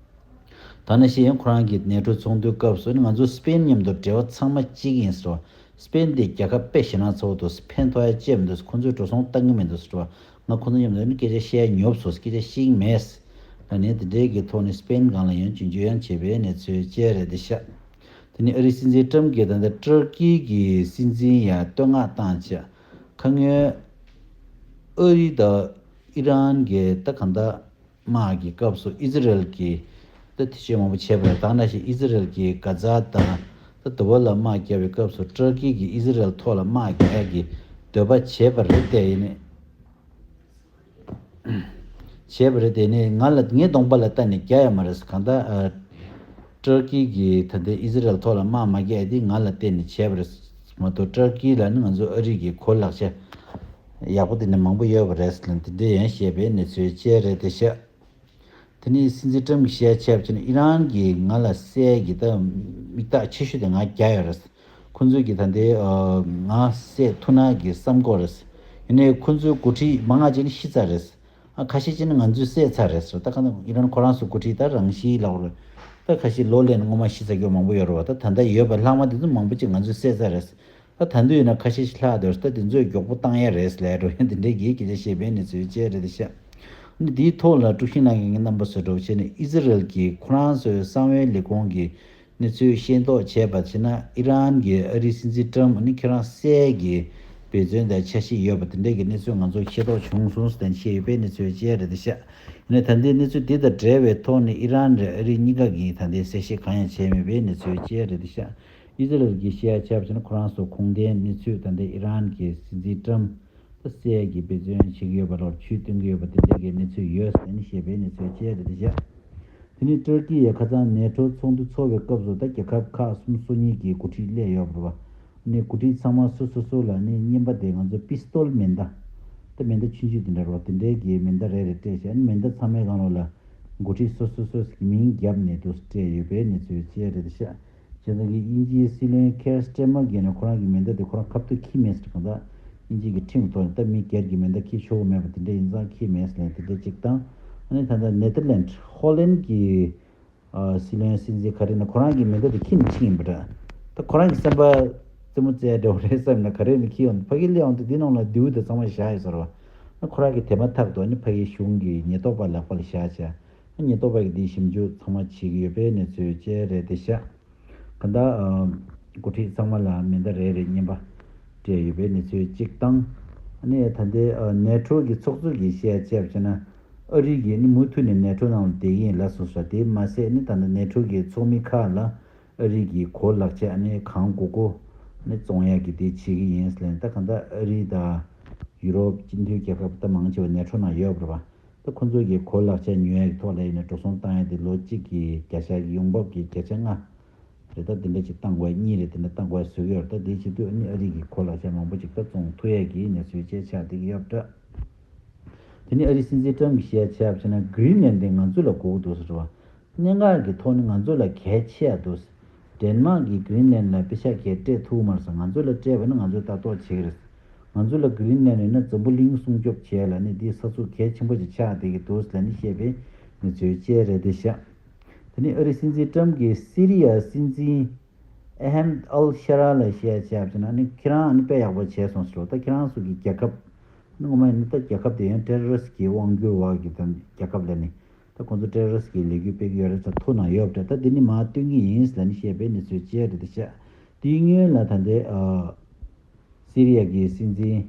ད་ནང་བཞིན་ཡང་ཁོ་རང་གིས་ནེ་ཊོ་ཚོགས་འདུའི་སྐབས་སུ་ནི་ང་ཚོ་སི་པེན་མཉམ་དུ་འབྲེལ་བ་ཚང་མ་གཅིག་ཡིན་ཟེར་བ། སི་པེན་དེ་རྒྱལ་ཁབ་དཔེ་ཞེད་སྣང་ཚ་བོ་འདུག་ཕན་ཐོགས་ཡ་ཅི་ཡང་མི་འདུག་ཁོ་ཚོས་འགྲོ་སོང་བཏང་གི་མི་འདུག་ཟེར་བ། ང་ཁོ་ཚོ་མཉམ་དུ་ནི་སྐད་ཆ་བཤད་ཡ་ཉོབ་སོང་། སྐད་ཆ་བཤད་ཀྱི་མེད། ད་ནི་དེ་འདྲའི་གི་ཐོག་ནས་སི་པེན་སྒང་ལ་ཡང་ཇུས་འགྱུར་ཡང་བྱེད་པའི་གནས་ཚུལ་བཅས་རེད་དེ་ཤག་དེ་ནི་ཨ་རིའི་སྲིད་འཛིན་ཀྲམ་གྱིས་ད་ལྟ་ཏུར་ཀི་གི་སྲིད་འཛིན་ཡ་བསྟོད་བསྔགས་བཏང་བྱས། ཁ་སྔོན་ཨ་རི་དང་ཨི་རན་གྱི་ད་གང་ལྟར་དམག་གི་སྐབས་སུ་ཨི་ཟི་རལ་གྱིས་ད་ཐེ་བྱུས་མང་པོ་བྱས་པ་རེད། ད་ནང་བཞིན་ཨི་ཟི་རལ་གྱིས་གྷ་ཛ་དང་ད་དུ་བ་ལ་དམག་བརྒྱབ་པའི་སྐབས་སུ་ཏུར་ཀི་གིས་ཨི་ཟི་རལ་ཐོག་ལ་དམག་རྒྱག་གི་འདོད་པ་བྱས་པ་རེད་དེ་ཡིན་ནི། བྱས་པ་རེད་དེ་ནི་ང་ལ་ངའི་གདོང་པ་ལ་ལྟ་ནས་རྒྱག་ཡ་མ་རེད། གང་ལྟར་ཨ། ཏུར་ཀི་གིས་ད་ལྟའི་ཨི་ཟི་རལ་ཐོག་ལ་དམག་མ་རྒྱག་ཡ་དེ་ང་ལ་བརྟེན་ནས་བྱས་པ་རེད་མ་གཏོགས་ཏུར་ཀི་ལ་ནི་ང་ཚོ་ཨ་རི་གི་གོ་ལག་ཆ་ཡག་པོ་དེ་འདྲ་མང་པོ་ཡོད་པ་རེད་ཟེར་ནས་དེ་འདྲ་ཡང་བཤད་པའི་གནས་ཚུལ་བཅས་རེད་དེ་ཤག་དེ་ནས་སྲིད་འཛིན་ཀྲམ་གྱིས་བཤད་ཆེབ་བྱས་ནས་ཨི་རན་གྱིས་ང་ལ་བསད་ཀྱི་ད་མིག་རྟགས་ཆེ་ཤོས་དེ་ང་རྒྱག་ཡོད་རེད། ཁོ་ཚོས་ཀྱིས་ད་ལྟའི་ང་བསད་ཐུབ་ན་གི་བསམ་གྱི་ཡོད་རེད། ཡིན་ནའི་ཁོ་ཚོའི་འགོ་ཁྲིད་མང་ང་ཅིག་ནི་ཤི་ཚར་རེད། ཨ་ཁ་ཤས་ཅིག་ནི་ང་ཚོས་བསད་ཚར་རེད་ཟེར། ད་ག་ནང་ཨི་རན་ཁོ་རང་ཚོ་འགོ་ཁྲིད་ད་རང་ཤི་ལབ་རེད། ད་ཁ་ཤས་ལོ་ལོན་སྔོན་མ་ཤི་ཚར་རྒྱུ་མང་པོ་ཡོད་རེད་བ། ད་ད་ལྟ་ཡོད་པའི་ལྷག་མ་དེ་ཚོ་མང་པོ་ཅིག་ང་ཚོས་བསད་ཚར་རེད། ད་ད་དུང་ཡིན་ན་ཁ་ཤས་ཤིག་ལྷག་འདུག་ད་དེ་ཚོས་མགྱོགས་པོ་བཏང་ཡ་རེད་ལབ་འགྲོ་ཡ་དེ་འདྲའི་གི་སྐད་ཆ་བཤད་པའི་གནས་ཚུལ་བཅས་རེད་ཤག་ཨ་ནི་དེའི་ཐོག་ལ་དཀྲུག་ཤིང་གནང་མཁན་གྱི་རྣམ་པ་ཚོས་འགྲོ་བྱས་ནས་ཨི་ཟི་རལ་གྱིས་ཁོ་རང་ཚོའི་གསང་བའི་ལས་ཁུངས་ཀྱི་གནས་ཚུལ་ཤེས་རྟོགས་བྱས་པར་བྱས་ན་ཨི་རན་གྱི་ཨ་རིའི་སྲིད་འཛིན་ཀྲམ་ཨ་ནི་ཁྱེད་རང་བསད་ཀྱི་འབད་བརྩོན་དང་འཆར་གཞི་ཡོད་པ་དེ་འདྲའི་གི་གནས་ཚུལ་ང་ཚོར་ཤེས་རྟོགས་བྱུང་སོང་ཟེར་བཤད་ཡོད་པའི་གནས་ཚུལ་བཅས་རེད་ཤག་ཨ་ནི་ད་ལྟའི་གནས་ཚུལ་འདི་དང་འབྲེལ་བའི་ཐོག་ནས་ཨི་རན་རེད་ཨ་རི་གཉིས་ཀ་གིས་ད་ལྟའི་གསལ་བཤད་གང་ཡང་བྱས་མེད་པའི་གནས་ཚུལ་བཅས་རེད་ཤག་ཨི་ཟི་རལ་གྱིས་བཤད་ཡ་ཆ་བཞག་ན་ཁོ་རང་ཚོ་ཁུངས་ལྡན་གནས་ཚུལ་ད་ལྟའི་ཨི་རན་གྱི་སྲིད་འཛིན་ཀྲམ་ད་བསད་ཀྱི་འབད་བརྩོན་བྱེད་ཀྱི་ཡོད་པ་ལ་ཇུས་བཏོན་གྱི་ཡོད་པ་དེ་འདྲ་གི་གནས་ཚུལ་ཡོད་ཟེར་ནས་བཤད་པའི་གནས་ཚུལ་བཅས་རེད་ཤག་དེ་ནས་ཏུར་ཀི་ཡས་ཁ་སང་ནེ་ཊོ་ཚོགས་འདུ་ཚོགས་པའི་སྐབས་སུ་ད་རྒྱལ་ཁབ་ཁག་གསུམ་སོ་གཉིས་ཀྱི་འགོ་ཁྲིད་སླེབས་ཡོད་པ་རེད་བ། ཨ་ནི་འགོ་ཁྲིད་ཚང་མ་སོ་སོ་སོ་ལ་ནི་རྔན་པ་དེ་ང་ཚོ་པི་སི་ཊོལ་མེ་མདའ། ད་མེ་མདའ་ཆུང་ཆུང་དེ་འདྲ་རེད་བ། དེ་འདྲའི་གི་མེ་མདའ་རེ་རེ་སྤྲད་བྱས་ཨ་ནི་མེ་མདའ་ཚང་མའི་སྒང་ལོགས་ལ་འགོ་ཁྲིད་སོ་སོ་སོ་སོ་གི་མིང་བརྒྱབ་ནས་འདུག་སྤྲད་ཡོད་པའི་གནས་ཚུལ་བཅས་རེད་ཤག་བྱས་ཙང་གི་དབྱིན་ཇིའི་སྲིད་བློན་ཁེར་སི་ཊར་མར་གྱིས་ནི་ཁོ་རང་གི་མེ་མདའ་དེ་ཁོ་རང་ཁ་ཐུག་འཁྱེར་མེད་ཟེར། གང་ལྟར་དབྱིན་ཇི་གི་ཁྲིམས་ཐོག་ནས་ད་མི་སྒེར་གྱི་མེ་མདའ་འཁྱེར་ཆོག་གི་མེད་པ་དེ་འདྲ་ཡིན་ཙང་འཁྱེར་མེད་ཟེར་ནས་དེ་འདྲ་གཅིག་དང་། ཨ་ནི་ད་ལྟ་ནེ་ཐར་ལན་ཧོ་ལན་གྱི་ཨ་སྲིད་བློན་སྲིད་འཛིན་ག་རེ་ན་ཁོ་རང་གི་མེ་མདའ་དེ་འཁྱེར་ནས་ཕྱིན་ཡིན་པ་འདྲ། ད་ཁོ་རང་གི་སེམས་པ་རྩེད་མོ་རྩེ་འདྲ་བོ་རེད་བསམ་ན་ག་རེ་ནས་འཁྱེར་ཡོང་ཕ་གི་སླེབས་ཡོང་དུས་འདི་ནང་ལ་མདེའུ་དེ་ཚང་མ་བཞག་ཡོད་ས་རེད་བ། ཨ་ཁོ་རང་གི་དེ་མ་ཐག་ཏུ་ཨ་ནི་ཕ་གིའི་གཞུང་གི་ཉེན་རྟོག་པ་ལག་པ་ལ་བཞག་བྱས། ཨ་ཉེན་རྟོག་པ་གིས་དེའི་ཞིབ་འཇུག་ཚང་མ་བྱེད་ཀྱི་ཡོད་པའི་གནས་ཚུལ་བཅས་རེད་དེ་ཤག་གང་ལྟར་ཨ་འགོ་ཁྲིད་ཚང་མ་ལ་མེ་མདའ་རེ་རེ་རྔན་པ་སྤྲད་ཡོད་པའི་གནས་ཚུལ་གཅིག་དང་། ཨ་ནི་ད་ལྟའི་ཨ་ནེ་ཊོ་གི་ཚོགས་གཙོ་གིས་བཤད་ཆ་བྱས་ན་ཨ་རི་གིས་ནི་མུ་མཐུད་ནས་ནེ་ཊོ་ནང་ལ་བསྡད་ཀྱི་ཡིན་ལབ་སོང་ཟེར། དེ་མ་ཟད་ནི་ད་ལྟ་ནེ་ཊོ་གི་ཚོགས་མི་ཁག་ལ་ཨ་རི་གི་གོ་ལག་ཆ་ནི་གང་དགོས་དགོས་ནི་བཙོང་ཡག་གི་དེ་བྱེད་ཀྱི་ཡིན་ཟེར་ལབ། ད་གང་ལྟར་ཨ་རི་དང་ཡུ་རོབ་སྤྱི་མཐུན་རྒྱལ་ཁབ་ད་མང་ཆེ་བ་ནེ་ཊོ་ནང་ཡོད་པ་རེད་བ། ད་ཁོ་ཚོ་གི་གོ་ལག་ཆ་ཉོ་ཡག་གི་ཐོག་ལ་ཡིན་ན་འགྲོ་སོང་བཏང་ཡག་དེ་ལོ་གཅིག་གི་བརྒྱ་ཆ་ཡོང་འབབ་ཀྱི་བརྒྱ་ཆ་ལྔ་རེད། ད་དེ་འདྲ་ཅིག་བཏང་དགོས་གཉིས་རེད། དེ་འདྲ་བཏང་དགོས་བཟོ་གི་ཡོད་རེད། ད་དེ་བྱེད་དུས་ཨ་ནི་ཨ་རི་གི་གོ་ལག་ཆ་མང་པོ་ཅིག་ད་བཙོང་ཐུབ་ཡག་གི་གནས་ཚུལ་བཅས་ཆགས་བསྡད་ཀྱི་ཡོད་པ་འདྲ། དེ་ནི་ཨ་རིའི་སྲིད་འཛིན་ཀྲམ་གྱིས་བཤད་ཆ་བྱས་ན་གྷི་རིན་ལན་དེ་ང་ཚོ་ལ་དགོས་ཀྱི་འདུག་ཟེར་བ། གནད་འགག་གི་ཐོག་ནས་ང་ཚོ་ལ་གལ་ཆེ་ཡ་འདུག་ཟེར། ཌེན་མཱག་གིས་གྷི་རིན་ལན་ལ་པེ་ཤག་གས་སྤྲད་ཐུབ་མ་རེད་ཟེར། ང་ཚོ་ལ་སྤྲད་པ་ན་ང་ཚོས་ལྟ་རྟོག་བྱེད་ཀྱི་རེད། ང་ཚོ་ལ་གྷི་རིན་ལན་ཡོད་ན་འཛམ་བུ་གླིང་སྲུང་སྐྱོབ་བྱས་ལ་ནི་འདིའི་ས་ཚུགས་གལ་ཆེན་པོ་ཅིག་ཆགས་བསྡད་ཀྱི་འདུག་ཟེར་ལ་ནི་བཤད་པའི་གནས་ཚུལ་བཅས་རེད་དེ་ཤག་དེ་ནི་ཨ་རིའི་སྲིད་འཛིན་ཀྲམ་གྱིས་སི་རི་ཡ་སྲིད་འཛིན་ཨ་ཧམ་ཨལ་ཤ་ར་ལ་བཤད་ཆ་བྱས་ན་ནི་ཁྱེད་རང་ནི་དཔེ་ཡག་པོ་བྱས་སོང་ཟེར་བ། ད་ཁྱེད་རང་ཚོ་གི་རྒྱལ་ཁབ་ནི་ངོ་མ་ཡིན་ན་ད་རྒྱལ་ཁབ་དེ་ཡང་ཊེ་རོ་རི་སི་ཊི་གི་དབང་སྒྱུར་འོག་གི་ད་རྒྱལ་ཁབ་ལ་ནི་ད་ཁོང་ཚོ་ཊེ་རོ་རི་སི་ཊི་གི་ལས་འགུལ་སྤེལ་གྱི་ཡོད་རེད་ཟེར་ཐུགས་ནང་ཡོད་པ་འདྲ། ད་འདི་ནི་མར་སྟོན་གྱི་ཡིན་ལ་ནི་བཤད་པའི་གནས་ཚུལ་བཅས་རེད་དེ་ཤག་དེའི་སྔོན་ལ་ད་ལྟའི་ཨ་སི་རི་ཡ་གི་སྲིད་འཛིན་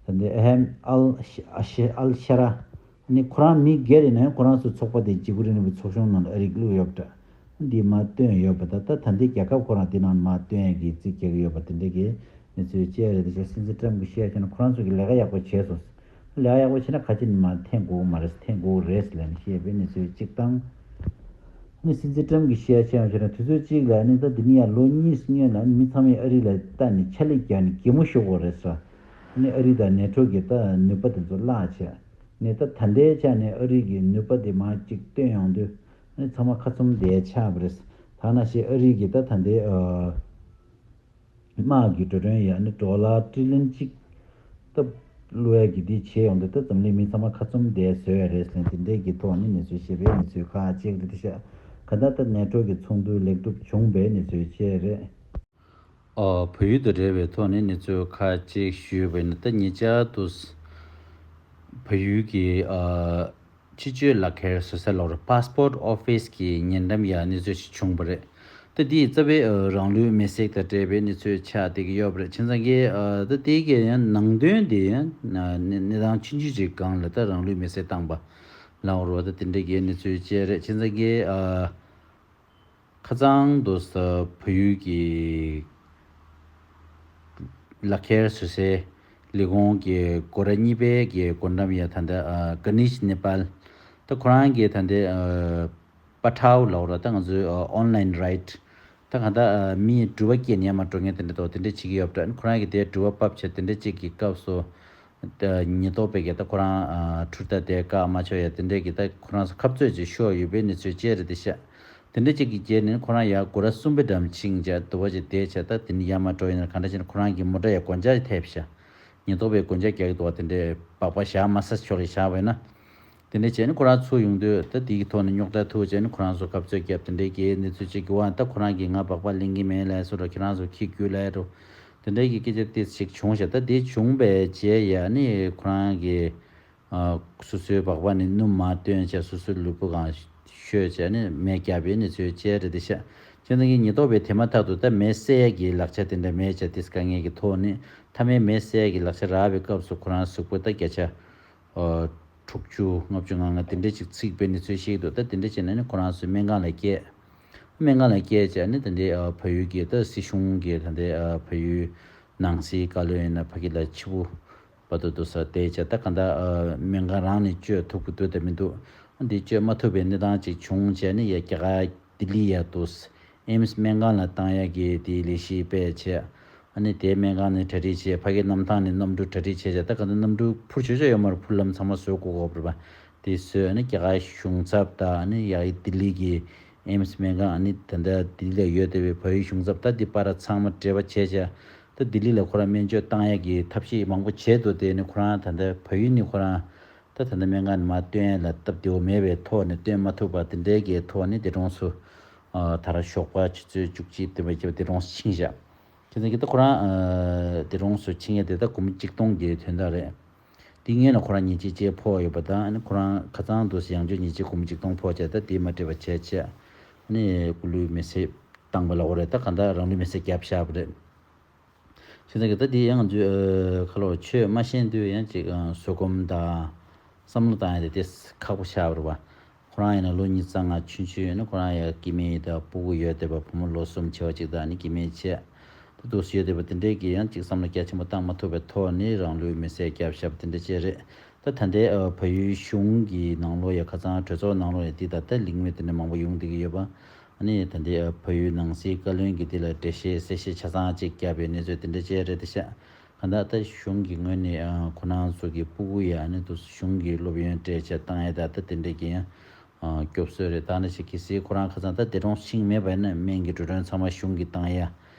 ད་ལྟའི་ཨ་ཧམ་ཨལ་ཤ་ཨལ་ཤ་ར། ནི་ཁོ་རང་མི་སྒེར་ཡིན་ན་ཡང་ཁོ་རང་ཚོའི་ཚོགས་པ་དེ་གཅིག་པུ་རིང་ལུགས་ཀྱི་ཚོགས་ཆུང་ནང་ལ་ཨ་རིག་བླུགས་ཡོད་པ་འདྲ། འདི་མར་བཏོན་ཡོད་པ་འདྲ། ད་ད་ལྟའི་རྒྱལ་ཁབ་ཁོ་རང་དེ་ནང་མར་བཏོན་ཡག་གི་རྩིས་རྒྱག་གི་ཡོད་པ་དེ་འདྲ་གི་གནས་ཚུལ་བཅས་རེད། དེ་ཆ་སྲིད་འཛིན་ཊམ་གྱིས་བཤད་ཀྱང་ཁོ་རང་ཚོ་གིས་ལས་ཀ་ཡག་པོ་བྱས་སོང་། ལས་ཀ་ཡག་པོ་བྱས་ན་ཁ་ཆེ་ནི་མར་འཐེན་དགོས་མ་རེད། འཐེན་དགོས་རེད་ལབ་ནས་བཤད་པའི་གནས་ཚུལ་གཅིག་དང་། ནི་སྲིད་འཛིན་ཊམ་གྱིས་བཤད་ཆེད་བྱས་ན་དུས་ཚོད་གཅིག་ལ་ནི་ད་འདི་ནི་ཡང་ལོ་གཉིས་སྔོན་ལ་མི་ཚང་མས་ཨ་རི་ལ་ལྟ་ནས་ཕྱག་ལས་རྒྱག་ནས་གད་མོ་ཤོར་དགོས་རེད་ཟེར། ནི་ཨ་རི་དང་ནེ་ཊོ་གི་ད་ནུས་པ་དེ་ཚོ་བརླག་བྱས། ནི་ད་ད་ལྟའི་ཆ་ནས་ཨ་རི་གི་ནུས་པ་དེ་མར་གཅིག་བཏོན་ཡོང་དུས་ནི་ཚང་མ་ཁ་ཚུམ་བསྡད་ཆགས་པ་རེད། ཐ་ན་ཞེས་ཨ་རི་གི་ད་ད་ལྟའི་ཨ། དམག་གི་འགྲོ་གྲོན་ཡང་ནི་ཌོ་ལར་ཊི་རི་ལི་ཡོན་གཅིག་སྟབས་བློ་ཡ་གི་འདི་བྱས་ཡོང་དུས་ད་འཛམ་གླིང་མི་ཚང་མ་ཁ་ཚུམ་བསྡད་བཟོས་ཡ་རེད་ཟེར་ནས་དེ་འདྲས་ཀྱི་ཐོག་ནས་གནས་ཚུལ་བཤད་པའི་གནས་ཚུལ་ཁག་ཅིག་རེད་ཤག་ག་ད་ལྟ་ནེ་ཊོ་གི་ཚོགས་འདུ་ལེགས་གྲུབ་བྱུང་བའི་གནས་ཚུལ་བཅས་རེད། ཨ། བལ་ཡུལ་དང་འབྲེལ་བའི་ཐོག་ནས་གནས་ཚུལ་ཁག་ཅིག་ཞུས་པ་ཡིན་ན། ད་ཉེ་ཆར་དུ་བལ་ཡུལ་གྱི་ཨ། ཕྱི་སྐྱོད་ལག་ཁྱེར་བཟོ་ས་ལབ་ར། པཱ་སི་པོར་ཊི་ཨོ་ཕི་སི་གི་ཉེ་འགྲམ་ཡ་གནས་ཚུལ་ཞིག་བྱུང་བ་རེད། ད་འདི་རྩ་བའི་ཨ། རང་ལུས་མེར་སྲེག་དང་འབྲེལ་བའི་གནས་ཚུལ་ཆགས་བསྡད་ཀྱི་ཡོད་པ་རེད། བྱས་ཙང་གི་ཨ། ད་དེ་གའི་ཡང་ནང་དོན་དེ་ཡང་གནས་སྟངས་ཆུང་ཆུང་ཅིག་སྒང་ལ་ད་རང་ལུས་མེར་སྲེག་བཏང་པ་ལབ་ར། ད་དེ་འདྲ་གི་གནས་ཚུལ་བཅས་རེད། བྱས་ཙང་གི་ཨ། ཁ་སང་དུ་ས་བལ་ཡུལ་གྱི་ལག་ཁྱེར་བཟོ་སའི་ལས་ཁུངས་ཀྱི་སྒོ་ར་གཉིས་པའི་གི་སྒོ་འགྲམ་ཡ་ད་ལྟ་ཨ། ག་ནིཤ་ནེ་པཱལ། ད་ཁོ་རང་གི་ད་ལྟའི་ཨ། པ་ཊའུ་ལབ་ར། ད་ང་ཚོའི་ཨ། ཨོན་ལན་རའིཊ། ད་གང་ལྟར་ཨ། མིའི་འགྲུལ་པ་སྐྱེལ་ནས་མར་འགྲོ་མཁན་དེ་འདྲ་དོ་དེ་འདྲ་བྱེད་ཀྱི་ཡོད་པ་འདྲ། ཁོ་རང་གི་དེ་འགྲུལ་པ་ཕབ་བྱས་དེ་འདྲ་ཅིག་གི་སྐབས་སུ། ཉེན་རྟོག་པས་ཀྱི་ད་ཁོ་རང་ཨ། འཕྲུལ་རྟ་དེ་བཀག་མ་ཆོག་ཡ་དེ་འདྲས་ཀྱི་ད་ཁོ་རང་ཚོ་ཁ་རྩོད་ཅིག་ཤོར་ཡོད་པའི་གནས་ཚུལ་བཅས་རེད་དེ་ཤག་དེ་འདྲས་ཅིག་གི་རྗེས་ནས་ཁོ་རང་ཡར་སྒོ་ར་གསུམ་པའི་འགྲམ་ཕྱིན་བྱས་དུ་བ་ཅིག་བསྡད་བྱས། ད་དེ་ནས་ཡར་མར་འགྲོ་ཡིན་ན་གང་འདྲ་བྱས་ན་ཁོ་རང་གི་མོ་ཊ་ཡ་སྒོ་ལྕགས་ཐེབས་ཤག་ཉེན་རྟོག་པས་སྒོ་ལྕགས་རྒྱག་གི་འདུག་བ། དེ་འདྲས་སྦག་སྦག་བཞག་མ་ས་ཕྱོགས་ལ་བཞག་པ་ཡིན་ན། དེ་འདྲས་བྱས་ནས་ཁོ་རང་ཚུར་ཡོང་དུས་ད་དེ་གི་ཐོག་ནས་རྙོག་དྲ་ཐུག་བྱས་ནས་ཁོ་རང་ཚོ་ཁ་རྩོད་བརྒྱབ། དེ་འདྲས་ཀྱི་གནས་ཚུལ་ཅིག་གི་བ། ད་ཁོ་རང་གིས་ང་སྦག་སྦག་ལེན་གྱི་མེད་ལབ་སོང་ར། ཁྱེད་རང་ཚོ་ཁྱི་རྒྱུགས་ལབ་རོ། དེ་འདྲས་ཀྱི་སྐད་ཆ་ཏོག་ཙམ་ཅིག་བྱུང་ཤག་ད་དེ་བྱུང་བའི་རྗེས་ཡ་ནི་ཁོ་རང་གིས་ཨ། སོ་སོའི་སྦག་སྦག་ནས་སྣུམ་མར་བཏོན་བྱས་སོ་སོའི་ལུས་པོ་སྒང་བཤོས་བྱས་ནས་མེ་བརྒྱབ་པའི་གནས་ཚུལ་བཅས་རེད་དེ་ཤག་བྱས་ཙང་གི་ཉེན་རྟོག་པས་དེ་མ་ཐག་ཏུ་ད་མེ་བསད་ཡས་ཀྱི་ལག་ཆ་དེ་འདྲ་མེད་བྱས་དེ་དཀའ་ངལ་གྱི་ཐོག་ནས་མཐའ་མའི་མེ་བསད་ཡས་ཀྱི་ལག་ཆ་རག་པའི་སྐབས་སུ་ཁོ་རང་གཟུགས་པོ་ད་བརྒྱ་ཆ་ཨ། དྲུག་ཅུ་ལྔ་བཅུ་ང་ལྔ་དེ་འདྲ་ཅིག་ཚིག་པའི་གནས་ཚུལ་ཞིག་འདུག་ད་དེ་འདྲ་བྱས་ནས་ནི་ཁོ་རང་ཚོའི་སྨན་ཁང་ལ་བསྐྱལ། སྨན་ཁང་ལ་བསྐྱལ་བྱས་ནི་དེ་འདྲའི་ཨ། བལ་ཡུལ་གྱི་ད་སྲིད་གཞུང་གི་ད་ལྟའི་ཨ། བལ་ཡུལ་ནང་སྲིད་བཀའ་བློན་ཡིན་ན་ཕ་གི་ལ་ཕྱི་པོ་བར་དུ་འདུག་ས་བསྡད་བྱས། ད་གང་ལྟར་ཨ། སྨན་ཁང་རང་ནས་བཅོས་ཐུབ་ཀྱི་འདུག་དང་མི་འདུག་འདི་བཅོས་མ་ཐུབ་པའི་གནས་སྟངས་ཅིག་བྱུང་བྱས་ནི་ཡ་རྒྱ་གར་ལྡི་ལི་ཡ་འདུག་ཨེམ་སི་སྨན་ཁང་ལ་བཏང་ཡག་གི་དེའི་ལས་གཞི་སྤེལ་བྱས། ཨ་ནི་དེའི་སྨན་ཁང་ནས་གྲ་སྒྲིག་བྱས། ཕ་གིའི་གནམ་ཐང་ནས་གནམ་གྲུ་གྲ་སྒྲིག་བྱས་བྱས། ད་ག་ཚོད་གནམ་གྲུ་འཕུར་ཆོག་ཆོག་ཡོད་མ་རེད། འཕུར་ལམ་ཚང་མ་བཟོ་དགོས་དགོས་རེད་པ། དེ་བཟོས་ཨ་ནི་རྒྱ་གར་གཞུང་ཚབ་དང་ཨ་ནི་ཡ་གི་ལྡི་ལི་གི་ཨེམ་སི་སྨན་ཁང་། ཨ་ནི་ད་ལྟ་ལྡི་ལི་ལ་ཡོད་བསྡད་པའི་བལ་ཡུལ་གཞུང་ཚབ། ད་འདི་བར་ཚང་མ་འབྲེལ་བ་བྱས་བྱས། ད་ལྡི་ལི་ལ་ཁོ་རང་སྨན་བཅོས་བཏང་ཡག་གི་ཐབས་ཤེས་མང་པོ་བྱས་འདུག་དེ་ནི་ཁོ་རང་ད་ལྟ་བལ་ཡུལ་ནས་ཁོ་རང་ད་ད་ལྟ་སྨན་ཁང་ནས་མར་བཏོན་ཡ་ལ་སྟབས་བདེ་བོ་མེད་པའི་ཐོག་ནས་བཏོན་མ་ཐུབ་པ་དེ་འདྲའི་གི་ཐོག་ནས་འདི་གྲོངས་སུ་ཨ། ད་ར་ཞོགས་པ་ཆུ་ཚོད་བཅུ་གཅིག་བདུན་པ་བརྒྱད་པ་འདི་གྲོངས་སུ་ཕྱིན་བཞག་བྱས་ཙང་གི་ད་ཁོ་རང་ཨ། འདི་གྲོངས་སུ་ཕྱིན་ཡ་དེ་ད་སྒོར་མོ་གཅིག་སྟོང་གི་དོན་དག་རེད། དེ་སྔོན་ལ་ཁོ་རང་ཉེས་ཆད་ཅིག་ཕོག་ཡོད་པ་དང་། ཨ་ནི་ཁོ་རང་ཁ་སང་དུ་ཡང་བསྐྱར་ཉེས་ཆད་སྒོར་མོ་གཅིག་སྟོང་ཕོག་བྱས། ད་དེ་མ་འགྲིག་པ་བྱས་བྱས། ཨ་ནི་སྐུ་ལུས་མེ་སྲེག་བཏང་པ་ལབ་དགོས་རེད། ད་གང་ལྟར་རང་ལུས་མེ་སྲེག་བརྒྱབ་བཞག་པ་རེད། བྱས་ཙང་གི་ད་དེ་ཡང་ང་ཚོས་ཨ། ཁ་ལོ་ཆོས་མ་ཤེས་དུས་ཡང་ཅིག་ཨ། བཟོད་སྒོམ་དང་བསམ་བློ་བཏང་ཡ་དེ་དེ་ཁག་པོ་ཆགས་པ་རེད་པ། ཁོ་རང་ཡིན་ན་ལོ་ཉི་ཤུ་རྩ་ལྔ་ཆུང་ཆུང་ཡིན་ན། ཁོ་རང་ཡ་སྐྱེ་དམན་དང་སྤུ་གུ་ཡོད་བསྡད་པ། བུ་མོ་ལོ་གསུམ་བྱས་པ་ཅིག་དང་ཨ་ནི་སྐྱེ་དམན་བྱས། ད་འདུག་སེ་ཡོད་བསྡད་པ་དེ་འདྲས་ཀྱིས་ཡང་ཅིག་བསམ་བློ་རྒྱ་ཆེན་པོ་བཏང་མ་ཐུབ་པའི་ཐོག་ནས་རང་ལུས་མེ་སྲེག་བརྒྱབ་བཞག་པ་དེ་འདྲ་ཅིག་རེད། ད་ད་ལྟའི་ཨ། བལ་ཡུལ་གཞུང་གི་ནང་ལོགས་ཡ་ཁ་སང་གྲོས་ཚོགས་ནང་ལོགས་ཡ་འདི་ད་ལྟ་གླེང་མོལ་དེ་འདྲ་མང་པོ་ཡོང་བསྡད་ཀྱི་ཡོད་པ། ཨ་ནི་ད་ལྟའི་ཨ། བལ་ཡུལ་ནང་སྲིད་བཀའ་བློན་གྱིས་འདི་ལ་འགྲེལ་བཤད་གསལ་བཤད་ཆ་ཚང་ཅིག་བརྒྱབ་པའི་གནས་ཚུལ་དེ་འདྲ་ཅིག་རེད་དེ་ཤག་གང་ལྟར་ད་གཞུང་གི་ངོས་ནས་ཨ། ཁོ་རང་ཚོ་གི་སྤུ་གུ་ཡ་ཨ་ནི་འདུག་སེ་གཞུང་གི་སློབ་ཡོན་སྤྲད་བྱས་བཏང་ཡ་ད་ད་དེ་འདྲ་གི་ཡང་ཨ། སྐྱོབ་གསོ་རེད། ད་ནི་ཞིག་གལ་སྲིད་ཁོ་རང་ཁ་སང་ད་འདི་གྲོངས་ཕྱིན་མེད་པ་ཡིན་ན་སྨན་གྱི་འགྲོ་གྲོན་ཚང་མ་གཞུང་གིས་བཏང་ཡ།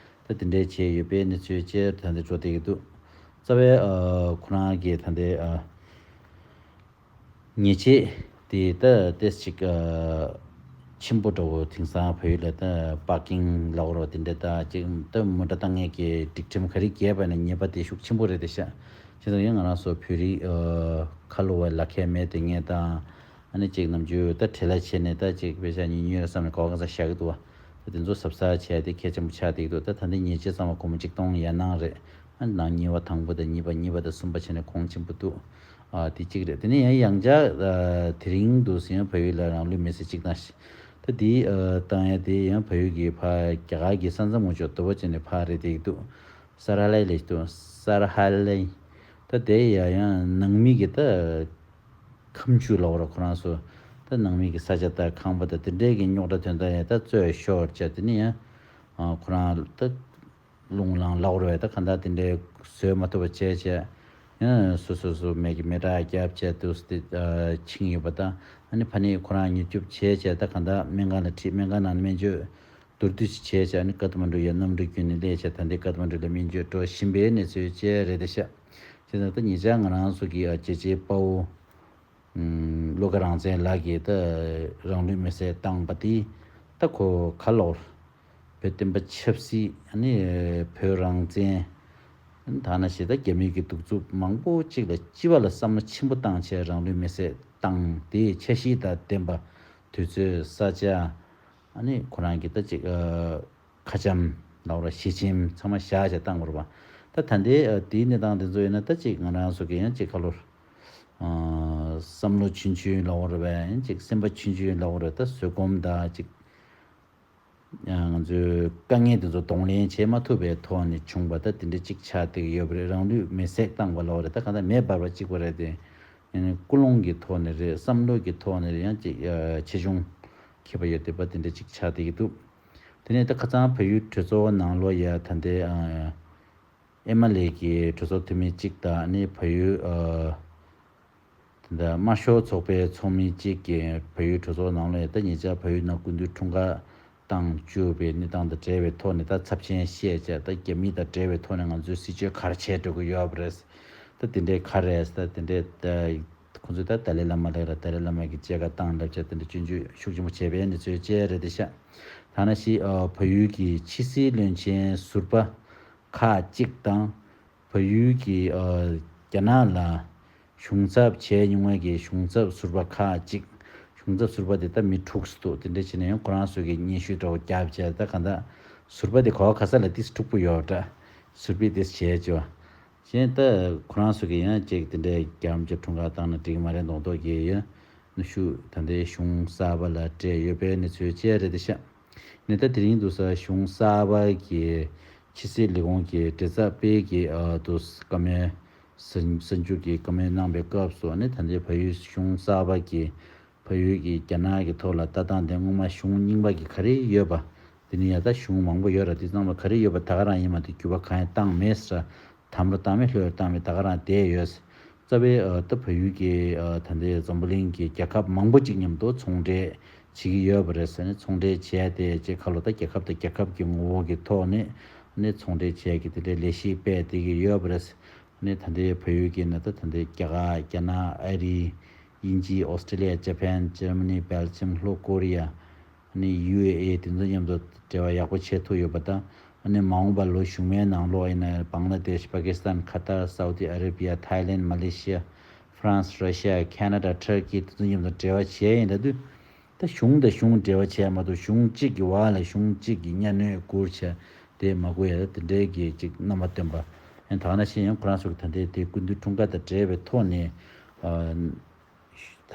ད་དེ་འདྲའི་བྱས་ཡོད་པའི་གནས་ཚུལ་བཅས་ད་འདི་འགྲོ་བསྡད་ཀྱི་འདུག་རྩ་བའི་ཨ། ཁོ་རང་གི་ད་ལྟའི་ཨ། ཉེས་ཆད་དེ་ད་ཏོག་ཙམ་ཅིག་ཨ། ཆེན་པོ་འདྲ་བོ། དེང་སང་བལ་ཡུལ་ལ་ད་པར་ཀིང་ལབ་དགོས་རེད་པ། དེ་འདྲ་ད་ཅིག་ད་མོ་ཊ་བཏང་མཁན་གྱི་སྒྲིག་ཁྲིམས་ག་རེ་བརྒལ་པ་ན་ཉེས་པ་དེ་ཤུགས་ཆེན་པོ་རེད་དེ་ཤག་བྱས་ཙང་ཡང་ང་རང་ཚོ་བོད་རིགས་ཨ། ཁ་ལོ་བ་ལག་ཁྱེར་མེད་དེ་ངས་དང་། ཨ་ནི་ཅིག་ནམ་རྒྱུན་ད་བྲེལ་བ་བྱས་ནས་ད་ཅིག་དཔེ་ཆ་ཉུང་ཉུང་རེད་བསམ་ནས་ག་བ་ག་ས་བཞག་གི་འདུག་པ། ད་དེ་ཚོ་གཟབ་གཟབ་བྱས་ཏེ་གལ་ཆེན་པོ་ཆགས་བསྡད་ཀྱི་འདུག་ད་ད་ལྟའི་ཉེས་ཆད་ཚང་མ་སྒོར་མོ་གཅིག་སྟོང་ཡར་ནང་རེད། ཨ་ནི་ནང་གཉིས་པ་དང་པོ་དང་གཉིས་པ། གཉིས་པ་དང་གསུམ་པ་བྱས་ནས་གོང་ཆེན་པོ་འདུག་ཨ་དེ་གཅིག་རེད། དེ་ནས་ཡང་ཡང་བསྐྱར་ཨ་དེ་རིང་འདུག་སེ་ཡང་བལ་ཡུལ་ལ་རང་ལུས་མེར་སྲེག་གཅིག་བཏང་ཤག་ད་དེ་ཨ་བཏང་ཡ་དེ་ཡང་བལ་ཡུལ་གྱི་ཕ་རྒྱ་གར་གྱི་ས་མཚམས་ངོས་ཕྱོགས་དོ་པོ་བྱས་ནས་ཕར་རེད་དེ་འདུག་སར་ཧ་ལའི་ལབ་ཀྱི་འདུག་སར་ཧ་ལའི། ད་དེ་ཡ་ཡང་ནང་མི་གི་ད་ཁ་མཆུ་ལབ་དགོས་རེད། ཁོ་རང་ཚོ་ད་ནང་མི་གི་ས་ཆ་དང་ཁང་པ་དང་དེ་འདྲའི་གི་རྙོག་དྲ་དོན་དག་ཡ་ད་རྩོད་ཤོར་བྱས། དེ་ནས་ཡང་ཨ་ཁོ་རང་ད་རླུང་ལངས་ལབ་དགོས་རེད། ད་གང་ལྟར་དེ་འདྲའི་བཟོད་མ་ཐུབ་པ་བྱས་བྱས། ཡང་སོ་སོ་སོ་མིག་གི་མེ་སྲེག་བརྒྱབ་བྱས་དུས་དེ་ཨ་འཆིང་ཡོད་པ་དང་། ཨ་ནི་ཕ་ནི་ཁོ་རང་མྱུར་སྐྱོབ་བྱས་བྱས། ད་གང་ལྟར་སྨན་ཁང་ལ་ཁྲིད། སྨན་ཁང་ནང་སྨན་བཅོས་མདོར་བསྡུས་ཤིག་བྱས་བྱས། ཨ་ནི་ཀ་ཐ་མན་ཌུ་ཡར་གནམ་གྲུ་བརྒྱུད་ནས་སླེབས་བྱས། ད་ལྟའི་ཀ་ཐ་མན་ཌུ་ལ་སྨན་བཅོས་འགྲོ་བཞིན་པའི་གནས་ཚུལ་བཅས་རེད་བསྡད་ཤག་བྱས་ཙང་ད་ཉེ་ཆར་ང་རང་ཚོ་གི་ཨ་རྒྱལ་གཅེས་དཔའ་བོ་ཨམ་བློ་དགའ་རང་བཙན་ལགས་ཀྱིས་ད་རང་ལུས་མེར་སྲེག་བཏང་པ་དེ་ད་ཁོ་ག་ལོར་བོད་བསྟན་པ་ཆབ་སྲིད། ཨ་ནི་བོད་རང་བཙན། ད་ནང་བཞིན་ད་རྒྱ་མི་གི་གདུག་རྩུབ་མང་པོ་གཅིག་ལ་གཅིག་པ་ལ་བསམ་བློ་ཆེན་པོ་བཏང་བྱས་རང་ལུས་མེར་སྲེག་བཏང་། དེའི་འཆར་གཞི་དང་ལྡན་པ་དུས་ཚོད་ས་ཆ། ཨ་ནི་ཁོ་རང་གི་ད་ཅིག་ཨ་ཁ་བྱམས་ལབ་དགོས་རེད། ཞལ་ཆེམས་ཚང་མ་བཞག་བྱས་བཏང་དགོས་རེད་པ། ད་ད་ལྟའི་ཨ་དེའི་གནས་སྟངས་དེ་ཚོ་ཡིན་ན་ད་ཅིག་ང་རང་ཚོ་གི་ཡང་ཅིག་ཁ་ལོར་ཨ་བསམ་བློ་ཆུང་ཆུང་ལབ་དགོས་རེད་པས། ཡང་ཅིག་སེམས་པ་ཆུང་ཆུང་ལབ་དགོས་རེད། ད་བཟོད་སྒོམ་དང་ཅིག་ང་ཚོའི་དཀའ་ངལ་དེ་ཚོ་གདོང་ལེན་བྱེད་མ་ཐུབ་པའི་ཐོག་ནས་བྱུང་བ་ད་དེ་འདྲ་གཅིག་ཆགས་བསྡད་ཀྱི་ཡོད་པ་རེད། རང་ལུས་མེར་སྲེག་བཏང་བ་ལབ་དགོས་རེད། ད་གང་ལྟར་མེ་འབར་བ་གཅིག་པ་རེད་དེ། ཡང་ན་ཀུན་སློང་གི་ཐོག་ནས་རེད། བསམ་བློ་གི་ཐོག་ནས་རེད། ཡང་ཅིག་ཨ་ཆེ་ཆུང་ཁྱད་པར་ཡོད་བསྡད་པ་དེ་འདྲ་གཅིག་ཆགས་བསྡད་ཀྱི་འདུག་དེ་ནས་ད་ཁ་སང་བལ་ཡུལ་གྲོས་ཚོགས་ནང་ལོགས་ཡ་ད་ལྟའི་ཨ་ཨེ་མ་ལེ་གི་གྲོས་ཚོགས་འཐུས་མི་གཅིག་དང་། ཨ་ནི་བལ་ཡུལ་ཨ་ད་ལྟ་དམར་ཤོག་ཚོགས་པའི་ཚོགས་མི་གཅིག་གིས་བལ་ཡུལ་གྲོས་ཚོགས་ནང་ལོགས་ཡ་ད་ཉེ་ཆར་བལ་ཡུལ་ནང་སྐུ་མདུན་འཁྲུངས་སྐར་བཏང་བཅུག་པའི་གནས་སྟངས་དང་འབྲེལ་བའི་ཐོག་ནས་ད་ཚབས་ཆེན་བཤད་བྱས། ད་རྒྱ་མི་དང་འབྲེལ་བའི་ཐོག་ནས་ང་ཚོས་སྲིད་བྱུས་ག་རེ་བྱས་འགྲོ་གི་ཡོད་པ་རེད། ད་དེ་འདྲའི་ག་རེ་རེད། ད་དེ་འདྲའི་ད་ཁོང་ཚོས་ད་ཏཱ་ལའི་བླ་མ་ལ་ར་ཏཱ་ལའི་བླ་མ་གི་མཇལ་ཁ་བཏང་ལབ་བྱས། དེ་འདྲ་སྐྱོན་བརྗོད་ཤུགས་ཆེན་པོ་བྱས་པའི་གནས་ཚུལ་བཅས་རེད་བསྡད་ཤག་ད་ནང་བཞིན་ཨ་བལ་ཡུལ་གྱི་ཕྱི་སྲིད་བློན་ཆེན་ཟུར་པ་ཁག་ཅིག་དང་། བལ་ཡུལ་གྱི་ཨ་རྒྱ་ནག་ལ་གཞུང་ཚབ་བྱས་མྱོང་བའི་གི་གཞུང་ཚབ་ཟུར་པ་ཁག་ཅིག་གཞུང་ཚབ་ཟུར་པ་དེ་ད་མི་དྲུག་ཙམ་འདུག་དེ་འདྲ་བྱས་ནས་ཡང་ཁོ་རང་ཚོ་གི་སྙན་ཞུ་འདྲ་བོ་བརྒྱབ་བྱས། ད་གང་ལྟར་ཟུར་པ་དེ་ག་བ་ག་ས་ལ་ཏིས་འཁྲུག་པོ་ཡོད་འདྲ། ཟུར་པས་ཏིས་བྱས་བྱས། གཞན་ད་ཁོ་རང་ཚོ་གི་ཡང་ཅིག་དེ་འདྲའི་རྒྱལ་བ་རིན་པོ་ཆེ་འཁྲུངས་སྐར་བཏང་ན་འགྲིག་གི་མ་རེད་མདོག་མདོག་གི་ཡོད། ནུ་ཤུ་ད་ལྟའི་གཞུང་གསར་པ་ལ་སྤྲད་ཡོད་པའི་གནས་ཚུལ་བཅས་རེད་བསྡད་ཤག་ནས་ད་དེ་རིང་དུ་ས་གཞུང་གསར་པ་གི་ཕྱི་སྲིད་ལས་ཁུངས་ཀྱི་མགྲིན་ཚབ་པས་ཀྱི་ཨ་དུ་བཀའ་མོལ་གསར་འགྱུར་གྱི་བཀའ་མོལ་གནང་པའི་སྐབས་སུ། ཨ་ནི་ད་ལྟའི་བལ་ཡུལ་གཞུང་གསར་པ་གི་བལ་ཡུལ་གྱི་རྒྱ་ནག་གི་ཐོག་ལ་ལྟ་སྟངས་དེ་སྔོན་མ་གཞུང་རྙིང་པ་གི་ག་རེ་ཡོད་པ། དེ་ནི་ཡ་ད་གཞུང་མང་པོ་ཡོད་ར། དེ་ཚང་མ་ག་རེ་ཡོད་པ་ད་ག་རང་ཡིན་མ་གཏོགས་འགྱུར་བ་གང་ཡང་བཏང་མེད་ཟེར། དམ་རུ་བཏང་མེད། ལྷོད་རུ་བཏང་མེད། ད་ག་རང་བསྡད་ཡོད། རྩ་བའི་ཨ་ད་བལ་ཡུལ་གྱི་ཨ་ད་ལྟའི་འཛམ་བུ་གླིང་གི་རྒྱལ་ཁབ་མང་པོ་ཅིག་མཉམ་དུ་ཚོང་འབྲེལ་བྱེད་ཀྱི་ཡོད་པ་རེད་ཟེར་ནས། ཚོང་འབྲེལ་བྱས་ཏེ་ཅིག་ཁ་ལོ་ད་རྒྱལ་ཁབ་དང་རྒྱལ་ཁབ་ཀྱི་ངོ་བོ་གི་ཐོག་ནས་ནས་ཚོང་འབྲེལ་བྱས་ཀྱི་དེ་འདྲའི་ལས་གཞི་སྤེལ་བསྡད་ཀྱི་ཡོད་པ་རེད། ནས་ད་ལྟའི་བལ་ཡུལ་གྱི་ནང་ད་ད་ལྟའི་རྒྱ་གར། རྒྱ་ནག། ཨ་རི། དབྱིན་ཇི། ཨོ་སི་ཀྲི་ལི་ཡ། ཇ་པན། ཇར་མ་ནི། སྦེལ་ཇམ། ལྷོ་ཀོ་རི་ཡ། ནས་ཡུ་ཨེ་ཨེ་དེ་ཚོ་མཉམ་དུ་འབྲེལ་བ་ཡག་པོ་བྱེད་ཐུབ་ཡོད་པ་དང་། ཨ་ནི་མ་འོངས་པ་ལོ་གཞུག་མའི་ནང་ལོགས་ཡིན་ན་བང་ལ་དེཤ། པ་ཀི་སི་ཐན། ཁ་ཏར། སའུ་ཏི་ཨ་རེ་བི་ཡ། ཐའི་ལེན། མ་ལེ་ཤི་ཡ། ཧྥ་རན་སི། ར་ཤི་ཡ། ཁེ་ན་ཌ། ཐར་ཀི། དེ་ཚོ་མཉམ་དུ་འབྲེལ་བ་བྱས་ཡིན་ད་དུས། ད་གཞུང་དང་གཞུང་འབྲེལ་བ་བྱས་མ་གཏོགས་གཞུང་གཅིག་གི་འོག་ལ་གཞུང་གཅིག་གི་གཉའ་གནོན་བསྐུར་བྱས་དེ་མ་དགོས་ཡ། ད་དེ་འདྲའི་གི་ཅིག་རྣམ་པ་སྟོན་པ། ཡང་ད་ག་ནང་བཞིན་ཡང་ཁོ་རང་ཚོ་གི་ད་ལྟའི་དེ་སྐུ་མདུན་འཁྲུངས་སྐར་དང་འབྲེལ་བའི་ཐོག་ནས་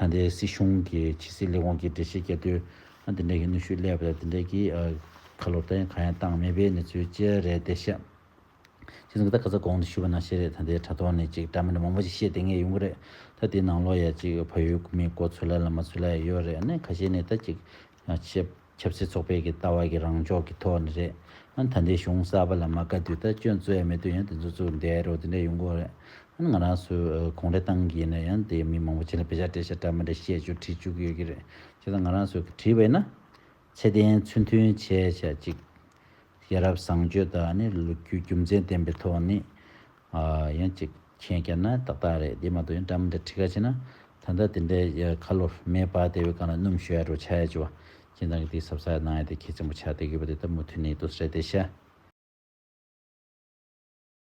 ཨ། ད་ལྟའི་སྲིད་གཞུང་གི་ཕྱི་སྲིད་ལས་ཁུངས་ཀྱི་འགྲེལ་བཤད་རྒྱག་དུས། ཨ་དེ་འདྲའི་གི་གནོན་ཤུགས་སླེབས་པ་དང་། དེ་འདྲའི་གི་ཨ་ཁ་ལོ་ད་ཡང་གང་ཡང་བཏང་མེད་པའི་གནས་ཚུལ་བཅས་རེད་བསྡད་ཤག་བྱས་ཙང་ད་ཁ་ས་གོང་དུ་ཞུས་པ་ནང་བཞིན་རེད། ད་ལྟའི་དྲ་ཐོག་ནས་ཅིག་འདྲ་མི་འདྲ་མང་པོ་ཅིག་བཤད་བསྡད་མཁན་ཡོང་གི་རེད། ད་དེའི་ནང་ལོགས་ཡ་ཅིག་བལ་ཡུལ་མི་མགོ་ཚོས་ལ་ལ་མ་ཚོས་ལ་ཡ་ཡོད་རེད། ཨ་ནི་ཁ་ཤས་ནས་ད་ཅིག་ཆབ་ཆབ་སྲིད་ཚོགས་པའི་གི་ལྟ་བ་གི་རང་ཕྱོགས་ཀྱི་ཐོག་ནས་རེད། ཨ་ནི་ད་ལྟའི་གཞུང་གསར་པ་ལ་མ་དགའ་དུས་ད་སྐྱོན་བཙུགས་ཡ་མེད་དུས་ཡང་དེ་ཚོ་བཙུགས་བསྡད་རོགས་དེ་འདྲ་ཡོང་གི་རེད། ཨ་ནི་ང་རང་ཚོའི་གོང་རེ་བཏང་གི་ཡིན་ན་ཡང་དེ་མི་མང་པོ་ཅིག་ལ་དཔེ་ཆ་སྤྲད་ཤག་འདྲ་མི་འདྲ་བཤད་རྒྱུ་བྲིས་བཅུག་གི་ཡོད་ཀྱི་རེད། བྱས་ཙང་ང་རང་ཚོས་བྲིས་པ་ཡིན་ན་ཚད་ལྡན་ཚུལ་མཐུན་བྱས་བྱས་ཅིག་ཡ་རབས་བཟང་སྤྱོད་དང་ནི་ལོ་རྒྱུས་རྒྱུ་མཚན་ལྡན་པའི་ཐོག་ནས་ཨ་ཡང་ཅིག་མཁྱེན་རྒྱ་ན་ཏག་ཏག་རེད། དེ་མ་གཏོགས་ཡང་འདྲ་མི་འདྲ་བྲིས་ཁ་ཕྱེ་ན་ད་ལྟ་དེ་འདྲའི་ཁ་ལོ་མེ་འབར་བསྡད་པའི་སྒང་ལ་སྣུམ་ཞུ་ཡ་འགྲོ་ཆགས་ཡ་ཅིག་བ། ཁྱེད་རང་གི་དེ་ཟབ་ཟབ་གནང་ཡ་དེ་གལ་ཆེན་པོ་ཆགས་བསྡད་ཡོད་པ་དེ་ད་མུ་མཐུད་ནས་འདུག་སེ་རེད་བསྡད་ཤག